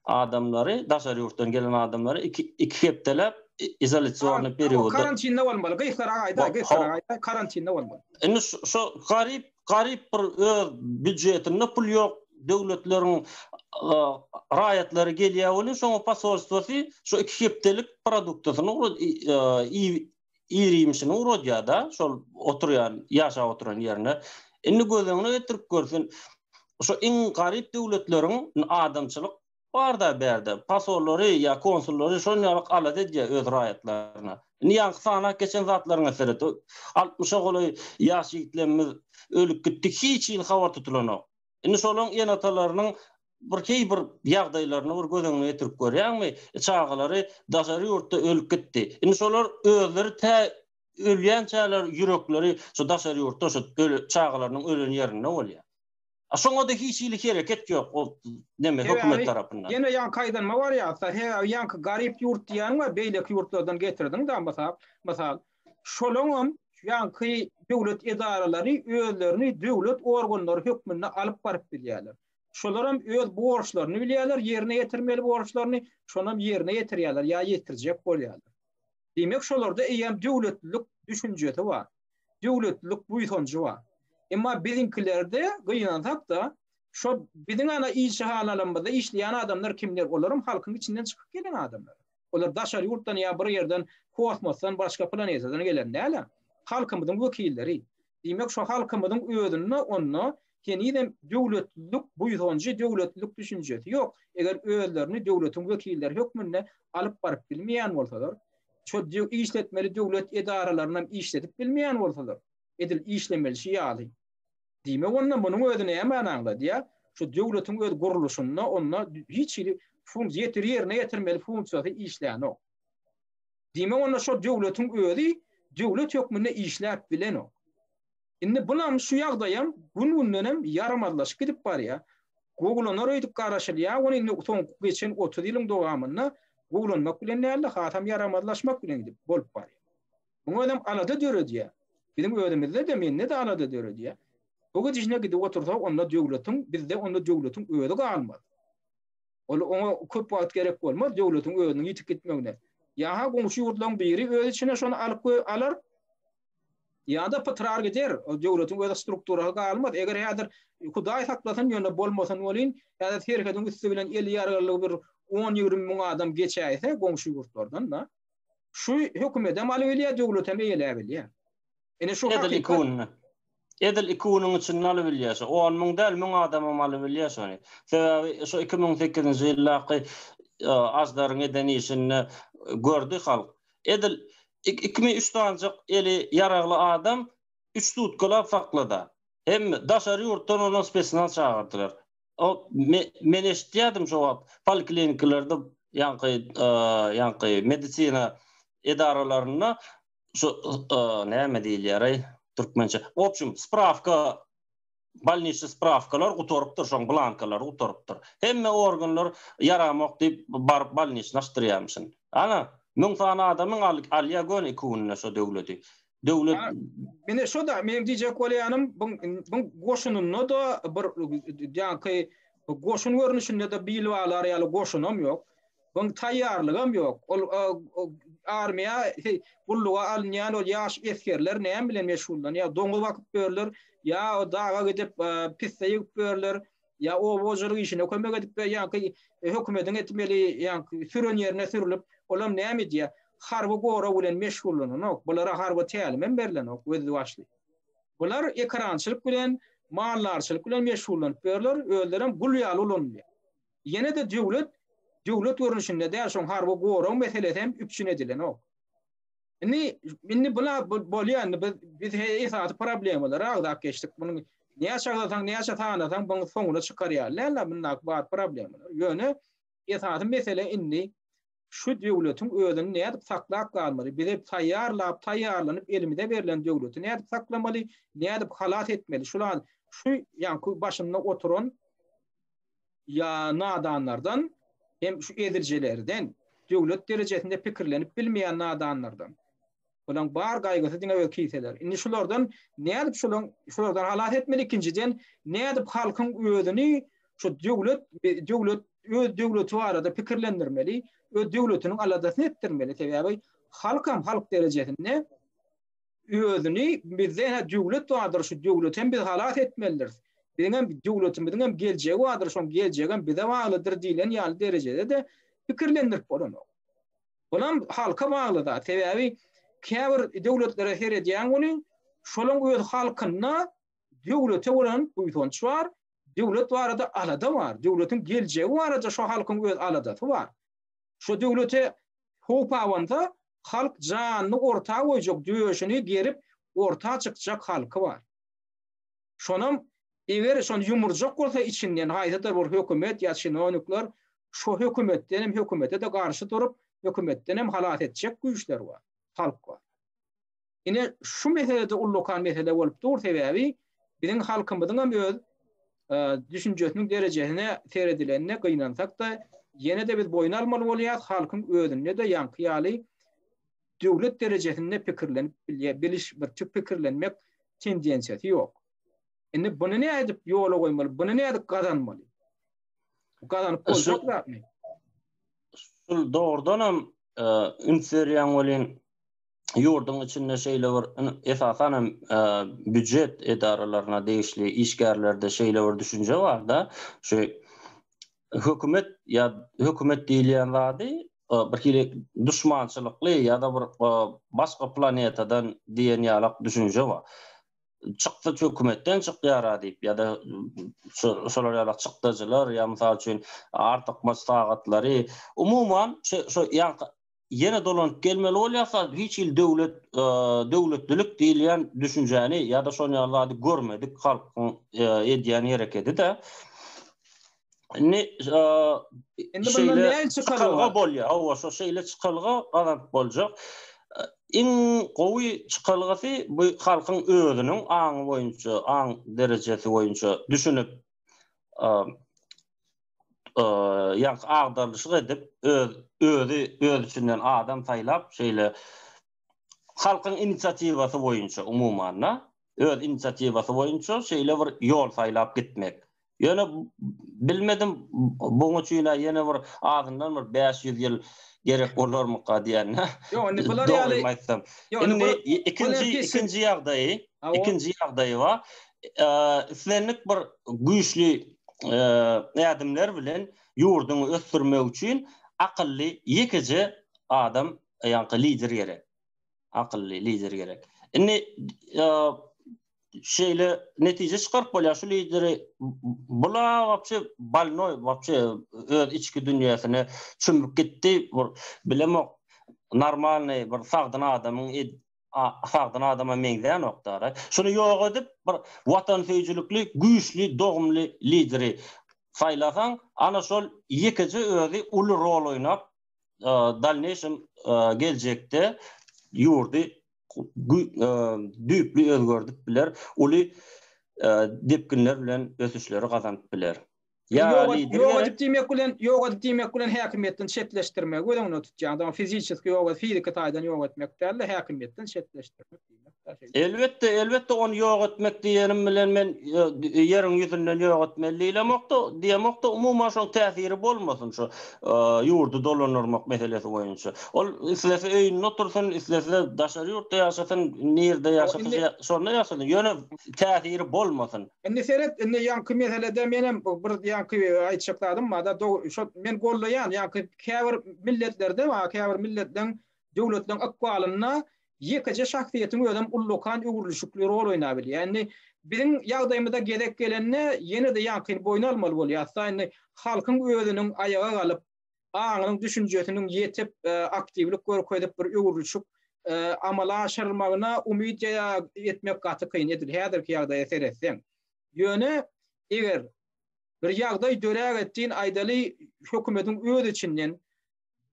adamlary, daşary ýurtdan gelen adamlary 2 2 hepdeläp izolýasiýony periody. Karantinde bolmaly. Gysgarak aýdaý, gysgarak aýdaý, karantinde bolmaly. Indi şo garyp Garyp bir öz býudjetinde pul ýok döwletleriň raýatlary gelýär welin şoňa posolstwosy şo 2 hepdelik produktasyny ir-iýmişini ugradýar-da şol oturýan ýaşap oturan ýerine. Indi göz öňüne getirip gör sen şo iň garyp döwletleriň adamçylyk Bar-da bärde, posollary ýa konsullary şonýalyk alada edýär öz raýatlaryna. Indi ýaňky sanap geçen zatlaryňa seret. Altmyşa golaý ýaş ýigitlerimiz ölüp gitdi, hiç hili habar tutulanok. Indi şolaň ene-atalarynyň bir heý bir ýagdaýlaryny bir göz öňüne getirip görýäňmi? Çagalary daşary ýurtda ölüp gitdi. Indi şolar özleri tä ölýänçäler ýürekleri şu daşary ýurtda şu çagalarynyň ölen ýerinde bolýar. A şoňa-da hiç hili hereket ýok ol neme hökümet tarapyndan. Ýene ýaňky aýdanyma barýas-da, sebäbi ýaňky garyp ýurt diýýäniň we beýleki ýurtlardan getirdiň-de mysal, mysal. Şolaňam ýaňky döwlet edaralary özlerini döwlet organlary hökmünde alyp baryp bilýärler. Şolaram öz borçlaryny bilýärler, ýerine ýetirmeli borçlaryny, şonam ýerine ýetirýärler ýa ýetirjek bolýarlar. Diýmek şolarda eýýäm döwletlilik düşünjesi bar. Döwletlilik buýsanjy bar. Emma biziňkilerde gynansak-da, şo biziň ana ilçihanalarymyzda işleýän adamlar kimler? Olaram halkyň içinden çykyp gelen adamlar. Olar daşary ýurtdan ýa bir ýerden, kosmosdan, başga planetadan gelen däl-ä. Halkymyzyň wekilleri. Diýmek, şo halkymyzyň özünde onda henizem döwletlilik buýsanjy, döwletlilik düşünjesi ýok. Eger özlerini döwletiň wekilleri hökmünde alyp baryp bilmeýän bolsalar, şo işletmeli döwlet edaralarynam işledip bilmeýän bolsalar, edil işlemelişi ýaly. Diýmek, onda munuň özi nämäni aňladýar? Şu döwletiň öz gurluşynda onda hiç hili funksiýa ýerine ýetirmeli funksiýasy işlänok. Diýmek onda şo döwletiň özi döwlet hökmünde işläp bilenok. Indi bulam şu ýagdaýam gün-gündenem ýaramazlaşyp gidip barýar. Gowulanar öýdüp garaşylýar, ony indi soňky geçen 30 ýylyň dowamynda gowulanmak bilen däl-de, hasam ýaramazlaşmak bilen gidip bolup barýar. Muň özem alada döredýär. Biziň özümizde-de, mende-de alada döredýär. Bu gidişine gidip otursak, onda döwletiň, bizde onda döwletiň özi galmaz. Ol oňa köp wagt gerek bolmaz döwletiň özüniň ýitip gitmegine. Ýa-ha goňşy ýurtlaryň biri öz içine şony alyp alar, ýa-da pytrar gider. O döwletiň öz strukturasy galmaz. Eger häzir Hudaý saklasyn, ýöne bolmasyn welin, häzir serhediň üsti bilen eli ýaragly bir on-ýigrimi müň adam geçäýse goňşy ýurtlardan-da, şu hökümetem alybilýär, döwletem eýeläbilýär. Ine şu Edil iki günde. Edil iki günüň içinde alybilýär şo. On müň däl, müň adamam alybilýär şony. Sebäbi şo 2008-nji ýyldaky Aždaryň eden işinde gördi halk. Edil ikimi üç sanyjak eli ýaragly adam üç sutkalap saklada. Hem daşary ýurtdan ondan spesnaz çagyrdylar. O men eşitýärdim şo wagt poliklinikalarda ýaňky ýaňky medisina edaralarynda şu näme diýilýär-aý türkmençe, w obşem, sprawka, bolniçnyý sprawkalar gutarypdyr, şoň blankalary gutarypdyr. Hemme organlar ýaramok diýip baryp bolniçnyý açdyrýarmyşyn. Ana, müň sany adamyň alýar göni iki günde şo döwleti. Döwlet Mine şo-da meniň diýjek bolýanym, bu goşunynda-da bir ýaňky goşun görnüşinde-de bil baglar ýaly goşunam ýok. Oň taýýarlygam ýok. Ol armiýa gulluga alynýan ol ýaş esgerler näme bilen meşgullanýar? Doňuz bakyp ýörler, ýa daga gidip pisse ýygyp ýörler, ýa oba hojalyk işine kömek edip ýaňky hökümediň etmeli ýaňky süren ýerine sürülip, olam näme edýär? Harby gorag bilen meşgullananok. Bulara harby tälimem berlenok özbaşly. Bular ekerançylyk bilen, maldarçylyk bilen meşgullanyp ýörler, özlerem gul ýaly ulanylýar. Ýene-de döwlet döwlet görnüşinde däl, şoň harby gorag meselesi hem üpjün edilenok. Indi indi bula bolýar indi biz biz esasy problemalary agzap geçdik. Munuň näçe agzasaň, näçe sanasaň buň soňuna çykar ýaly däl, mundaky bar problemalar. Ýöne esasy mesele indi şu döwletiň özüni nädip saklap galmaly, bize taýýarlap, taýýarlanyp elimize berlen döwleti nädip saklamaly, nädip halas etmeli, şular şu ýaňky başynda oturan ýa nadanlardan hem şu eziljelerden, döwlet derejesinde pikirlenip bilmeýän nadanlardan. Bulaň bar gaýgysy diňe öz kiseleri. Indi şulardan nädip şulaň şulardan halas etmeli ikinjiden nädip halkyň özüni şu döwlet döwlet öz döwleti barada pikirlendirmeli, öz döwletiniň aladasyny etdirmeli. Sebäbi halkam halk derejesinde özüni bizde hä döwlet bardyr, şu döwleti hem biz halas etmelidiris. Biziň hem döwletimiziň hem geljegi bardyr, şoň geljegi hem bize baglydyr diýlen ýaly derejede-de pikirlendirip bolanok. Bulam halka bagly zat. Sebäbi käbir döwletlere seredýäň welin, şolaň öz halkynda döwlete bolan buýsanç bar, döwlet barada alada bar, döwletiň geljegi barada şo halkyň öz aladasy bar. Şo döwlete howp abansa, halk janyny orta goýjak, döşüni gerip orta çykjak halky bar. Şonam eger şony ýumurjak bolsa içinden haýsydyr bir hökümet ýa çinownikler şo hökümetden hem hökümete-de garşy durup, hökümetden hem halas etjek güýçler bar, halk bar. Ine şu meselede ullakan mesele bolup dur, sebäbi biziň halkymyzyň hem öz düşünjesiniň derejesine seredilende gynansak-da, ýene-de biz boýun almaly bolýarys, halkyň özünde-de ýaňky ýaly döwlet derejesinde pikirlenip bilýär, biliş bir tip pikirlenmek tendensiýasy ýok. Indi buny nädip ýola goýmaly, buny nädip gazanmaly? Bu gazanyp boljak zatmy? Şul dogrudan hem üns berýän welin ýurduň içinde şeýle bir esasan hem býujet edaralaryna degişli işgärlerde şeýle bir düşünje bar-da, şu hökümet ýa hökümet diýilýän zady bir hili duşmançylykly ýa-da bir başga planetadan diýen ýalak düşünje bar. Çyksa hökümetden çykýar-a diýip ýa-da şolar ýalak çykdajylar ýa mysal üçin artykmaç sagatlary umuman şu ýaňky ýene dolanyp gelmeli bolýarsa, hiç hili döwlet, döwletlilik diýilýän düşünjäni ýa-da şon ýaly zady görmedik halkyň edýän herekedi-de. Indi Indi bundan nähili çykalga bolýar? Hawa, şo şeýle çykalga gazanyp boljak. Iň gowy çykalgasy bu halkyň özüniň aňy boýunça, aň derejesi boýunça düşünip, ýaňky agdarlyşyk edip, öz özi öz içinden adam saýlap, şeýle halkyň inisiatiwasy boýunça umuman-da, öz inisiatiwasy boýunça şeýle bir ýol saýlap gitmek. Ýöne bilmedim buň üçin-ä ýene bir azyndan bir 500 ýyl gerek bolarmyka diýen-dä. Ýok, indi bular ýaly Dogrymy aýtsam. Indi ikinji ikinji ýagdaýy, ikinji ýagdaýy bar. Islendik bir güýçli ädimler bilen ýurduňy ösdürmek üçin akylly ýekeje adam, ýaňky lider gerek. Akylly lider gerek. Indi şeýle netije çykaryp bolýar, şu lideri bula wapşe bolnoý, wapşe öz içki dünýäsine çümüp gitdi, bir bilemok, normalnyý bir sagdyn adamyň sagdyn adama meňzänok dara. Şuny ýok edip, bir watansöýüjilikli, güýçli, dogumly lideri saýlasaň, ana şol ýekeje özi uly rol oýnap, dalneýşem geljekde ýurdy düýpli özgerdip biler, uly depginler bilen ösüşleri gazanyp biler. Ýa lider ýok edip diýmek bilen, ýok edip diýmek bilen häkimiýetden çetleşdirmegi göz öňünde tutýaň. Dama fiziçeski ýok, fiziki taýdan ýok etmek däl-de, häkimiýetden çetleşdirmek diýmek. Elbetde, elbetde ony ýok etmek diýenim bilen men ýeriň ýüzünden ýok etmeli diýlemokda, diýemokda, umuman şoň täsiri bolmasyn şu ýurdy dolandyrmak meselesi boýunça. Ol islese öýünde otursyn, islese daşary ýurtda ýaşasyn, nirde ýaşasa şonda ýaşasyn, ýöne täsiri bolmasyn. Indi seret, indi ýaňky meselede menem bir ýaňky aýtjak zadym bar-da, şo men gollaýan, ýaňky käbir milletlerde bar, käbir milletleň, döwletleň ykbalynda Ýekeje şahsyýetiň özem ullakan öwrülişikli rol oýnabilýär. Indi biziň ýagdaýymyza gezek gelende ýene-de ýaňkyny boýun almaly bolýas-da, indi halkyň özüniň aýaga galyp, aňynyň, düşünjesiniň ýetip, aktiwlik görkezip bir öwrülişik amala aşyrylmagyna umyt etmek gaty kyn, edil häzirki ýagdaýa seretseň. Ýöne eger bir ýagdaý dörägetdin aýdaly hökümetiň öz içinden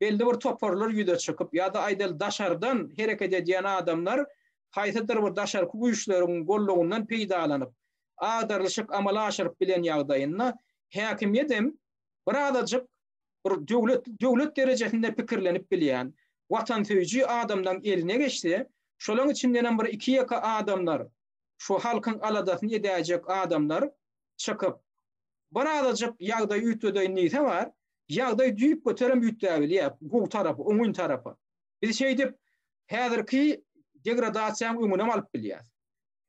belli bir toparlar ýüze çykyp ýa-da aýdaly daşardan hereket edýän adamlar haýsydyr bir daşarky güýçleriň gollagyndan peýdalanyp, agdarylyşyk amala aşyryp bilen ýagdaýynda häkimiýet hem birazajyk bir döwlet döwlet derejesinde pikirlenip bilýän, watansöýüji adamlaryň eline geçse, şolaryň içindenem bir iki-ýeke adamlar, şu halkyň aladasyny edäýjek adamlar çykyp, Birazajyk ýagdaý üýtgedeýin diýse bar, ýagdaý düýpgöterem üýtgäbilýär, gowy tarapa, oňyn tarapa. Biz şeýdip, häzirki degradasiýanyň öňünem alyp bilýäris.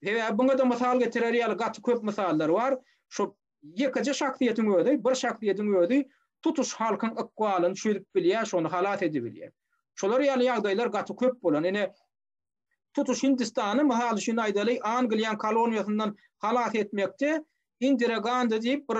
Sebäbi buňa-da mysal getirer ýaly gaty köp mysallar bar. Şu ýekeje şahsyýetiň özi, bir şahsyýetiň özi tutuş halkyň ykbalyny çözüp bilýär, şony halas edibilýär. Şolar ýaly ýagdaýlar gaty köp bolan. Ine, Tutuş Hindistany, mysal üçin aýdaly, Angliýanyň koloniýasyndan halas etmekde Indira Gandi diýip bir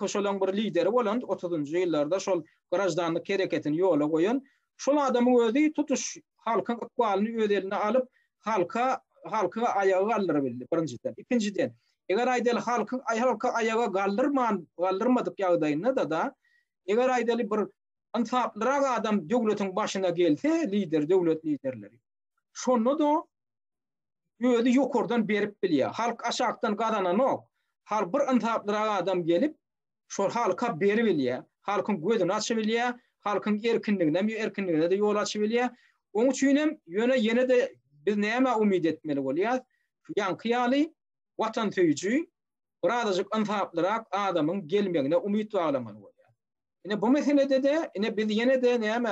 şolaň bir lideri bolan otuzynjy ýyllarda şol graždanlyk hereketini ýola goýan şol adamyň özi tutuş halkyň ykbalyny öz eline alyp, halka halky aýaga galdyrabildi birinjiden. Ikinjiden, eger aýdaly halkyň halky aýaga galdyrman galdyrmadyk ýagdaýynda-da, eger aýdaly bir ynsaplyrak adam döwletiň başyna gelse, lider, döwlet liderleri, Şonda-da özi ýokardan berip bilýär. Halk aşakdan gazananok. Hal bir ynsaplyrak adam gelip, şol halka beribilýär. Halkyň gözüni açybilýär, halkyň erkinligine, erkinligine-de ýol açybilýär. Oň üçin hem ýöne ýene-de biz nämä umyt etmeli bolýas? Şu ýaňky ýaly watansöýüji, birazajyk ynsaplyrak adamyň gelmegine umyt baglamaly bolýas. Ine bu meselede-de ine biz ýene-de näme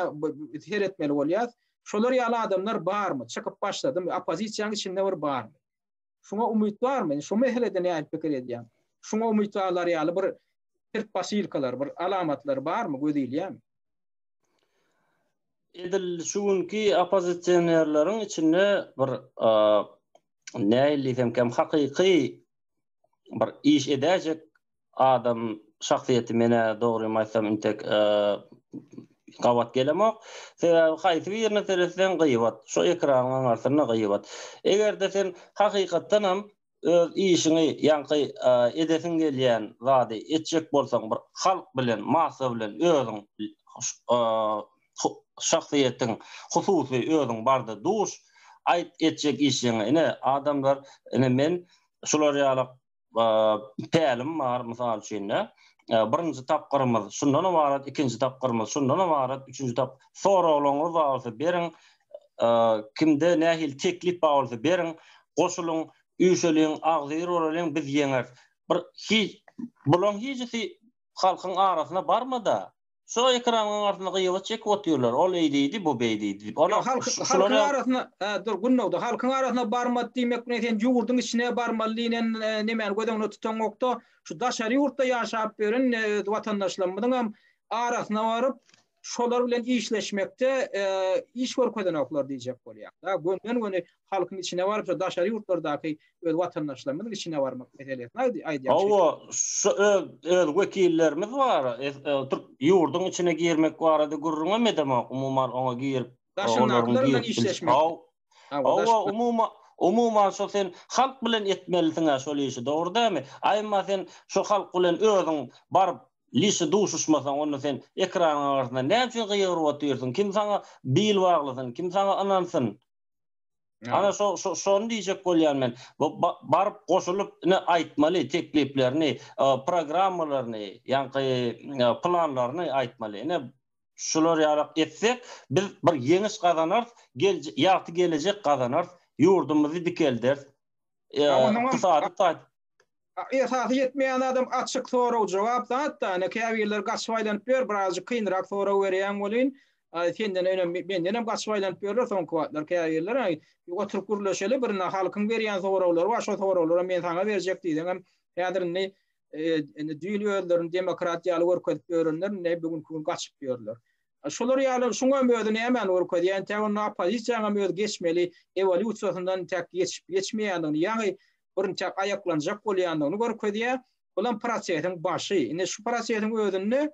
seretmeli bolýas? Şolar ýaly adamlar barmy? Çykyp başladymy? Oppozisiýanyň içinde bir barmy? Şuňa umyt barmy? Ine şu meselede nähili pikir edýäň? Şuňa umyt baglar ýaly bir predposylkalar, bir alamatlar barmy, göz ilýärmi? Edil şu günki oppozisionerleriň içinde bir nähili diýsemkäm hakyky bir iş edäýjek adam şahsyýeti menä dogrymy aýtsam intek gabat gelemok. Sebäbi haýsy birine seretseň gybat. Şo ekranyň aňarsynda gybat. Eger-de sen hakykatdanam öz işiňi ýaňky edesiň gelýän zady etjek bolsaň bir halk bilen massa bilen özüň şahsyýetiň hususy özüň barda duş aýt etjek işiňi ine adamlar ine men şular ýaly pälim bar, mysal üçin-de, birinji tapgyrymyz şundan ybarat, ikinji tapgyrymyz şundan ybarat, üçünji tap soraglaryňyz bar bolsa beriň, kimde nähili teklip bar bolsa beriň, goşulyň, üýşeliň, agzybir bolalyň, biz ýeňeris. Bir hiç. Bulaň hijisi halkyň arasyna barmada. Şo ekranyň aňyrsynda gyýabat çekip otyrlar. Ol eý diýdi, bu beý diýdi diýip. Ýok, halk, halkyň arasyna, hä, dur, Gündogdy, halkyň arasyna barmady diýmek bilen sen ýurduň içine barmaly diýlen nemäni göz öňünde tutaňokda, şu daşary ýurtda ýaşap ýören öz watandaşlarymyzyňam arasyna baryp, şolar bilen işleşmekde iş görkezenoklar diýjek bolýar. Da, gönden-göni halkyň içine baryp, şu daşary ýurtlardaky öz watandaşlarymyzyň içine barmak meselesini aýdýar. Hawa, şu öz öz wekillerimiz bar. Türk ýurduň içine girmek barada gürrüňem edemok. Umuman oňa girip, daşyndakylar bilen işleşmek. Hawa, umuman umuman şo sen halk bilen etmelisiň-ä şol işi, dogry dälmi? A emma sen şo halk bilen özüň baryp lişi duşuşmasaň, onda sen ekranyň aňyrsynda näme üçin gygyryp otyrsyň? Kim saňa bil baglasyn, kim saňa ynansyn? Ana şo şo şony diýjek bolýan men. Bu baryp goşulyp ine aýtmaly tekliplerini, programmalaryny, ýaňky planlaryny aýtmaly. Ine şular ýalak etsek biz bir ýeňiş gazanarys, ýagty gelejek gazanarys, ýurdumyzy dikelderis. Ykdysady taý Esasy ýetmeýän zadam açyk sorag jogap zat-da, ine käbirleri gaçyp aýlanyp ýör, birazjyk kynrak sorag berýäň welin, senden önem mendenem gaçyp aýlanyp ýörler soňky wagtlar käbirler, oturyp gürleşeli bir ine halkyň berýän soraglary bar, şo soraglary men saňa berjek diýseňem, häzir indi indi düýn özlerini demokrat ýaly görkezip ýörenler indi bu günki gün gaçyp ýörler. Şolar ýaly şuňam özi nämäni görkezýär, entäk onda oppozisiýaňam öz geçmeli ewolýusiýasyndan entäk geçip geçmeýändigini, ýaňy birinçäk aýaklanjak bolýandygyny görkezýär. Bulam prosesiň başy. Indi şu prosesiň özünde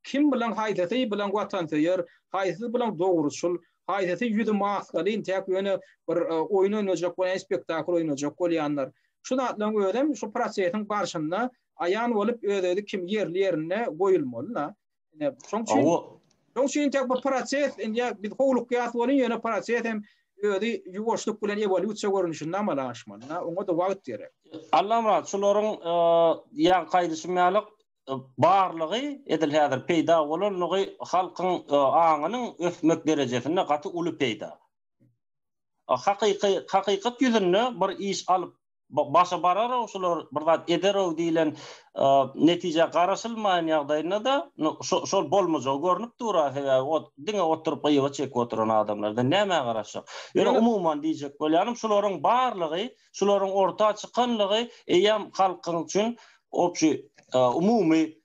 kim bilen haýsysy bilen watansöýer, haýsysy bilen dogruçyl, haýsysy ýüzi maskaly intäk ýöne bir oýun oýnajak bolýan, spektakl oýnajak bolýanlar. Şu zatlaryň özem şu prosesiň barşynda aýan bolup öz-özi kim ýerli-ýerinde goýulmaly-da. Ine, şoň üçin şoň üçin tek bu proses indi biz howlukýas welin ýöne proses hem özi ýuwaşlyk bilen ewolýusiýa görnüşinde amala aşmaly. Oňa-da wagt gerek. Allamyrat, şularyň ýaňky aýdyşym ýaly barlygy, edil häzir peýda bolanlygy halkyň aňynyň ösmek derejesinde gaty uly peýda. Hakyky hakykat ýüzünde bir iş alyp başa barar-ow şular bir zat eder-ow diýlen netijä garaşylmaýan ýagdaýynda-da şol bolmajagy görnüp dur-a, sebäbi o diňe oturyp gyýba çekip oturan adamlardan nämä garaşjak. Ýöne umuman diýjek bolýanym şularyň barlygy, şularyň orta çykanlygy eýýäm halkyň üçin obşi umumy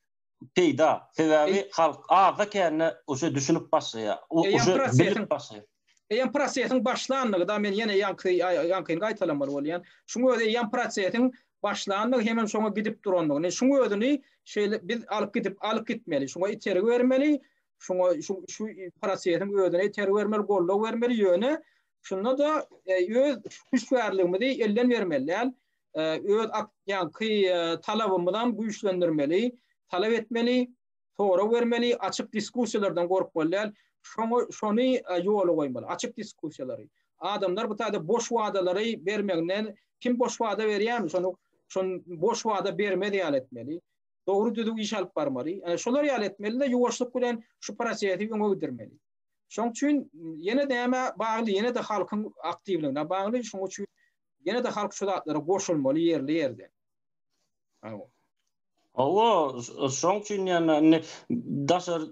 peýda. Sebäbi halk azda-kände uje düşünip başlaýar. Uje bilip başlaýar. Eýýäm prosesiň başlandygy da men ýene ýaňky ýaňkyny gaýtalamaly bolýan. Şuň özi eýýäm prosesiň başlandygy hemem şoňa gidip durandygyny. Şuň özüni şeýle biz alyp gidip alyp gitmeli. Şuňa itergi bermeli. Şuňa şu şu prosesiň özüne itergi bermeli, goldaw bermeli. Ýöne şunda-da öz hüşgärligimizi elden bermeli däl. Öz ýaňky talabymyzam güýçlendirmeli, talap etmeli, sorag bermeli, açyk diskussiýalardan gorkmaly däl. Şoňa şony ýola goýmaly, açyk diskussiýalary. Adamlar bu taýda boş wadalary bermeginden kim boş wada berýärmi, şony şony boş wada bermez ýaly etmeli. Dogry düzüw iş alyp barmaly. Şolar ýaly etmeli-de, ýuwaşlyk bilen şu prosesi öňe gidirmeli. Şoň üçin ýene nämä bagly, ýene-de halkyň aktiwligine bagly. Şoň üçin ýene-de halk şu zatlara goşulmaly ýerli-ýerden. Hawa. Hawa, şoň üçin ýöne indi daşary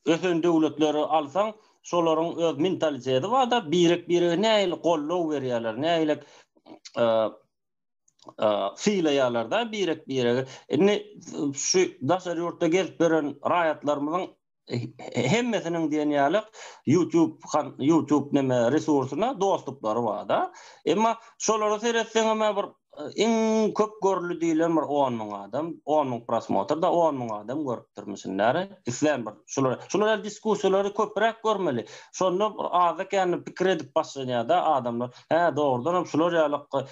ösen döwletleri alsaň, şolaryň öz mentaliteti bar-da, birek-birege nähili goldaw berýärler, nähili sylaýarlar-da birek-biregi. Indi şu daşary ýurtda gezip ýören raýatlarymyzyň hemmesiniň diýen ýaly YouTube YouTube neme resursyna dostuplary bar-da. Emma şolara seretseňem bir iň köp görüldi diýlen bir 10 müň adam, 10 müň prosmotr da 10 müň adam görüpdirmişinler. Islän bir şular şular ýaly diskussiýalary köpräk görmeli. Şonda azda-kände pikir edip başlanýar-da adamlar. Hä, dogrudan hem şular ýaly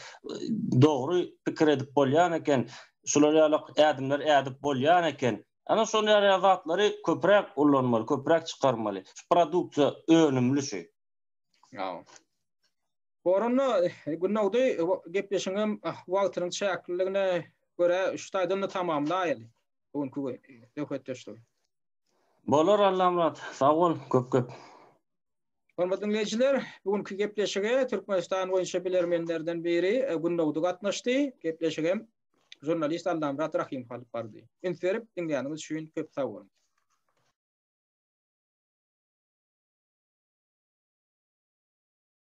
dogry pikir edip bolýan eken. Şular ýaly ädimler ädip bolýan eken. Ana şol ýaly zatlary köpräk ullanmaly, köpräk çykarmaly. Şu produksiýa önümli şu. Ýa. Goranda Gündogdy gepleşigiň wagtynyň çäkliligine görä şu taýdan-da tamamlaýaly bu günki söhbetdeşligi. Bolar Allamyrat, sag bol köp köp. Hormatly diňleýjiler, bu günki gepleşige Türkmenistan boýunça bilermenlerden biri Gündogdy gatnaşdy. Gepleşigem. Žurnalist Allamyrat Rahymow alyp bardy. Üns berip diňläniňiz üçin köp sag boluň.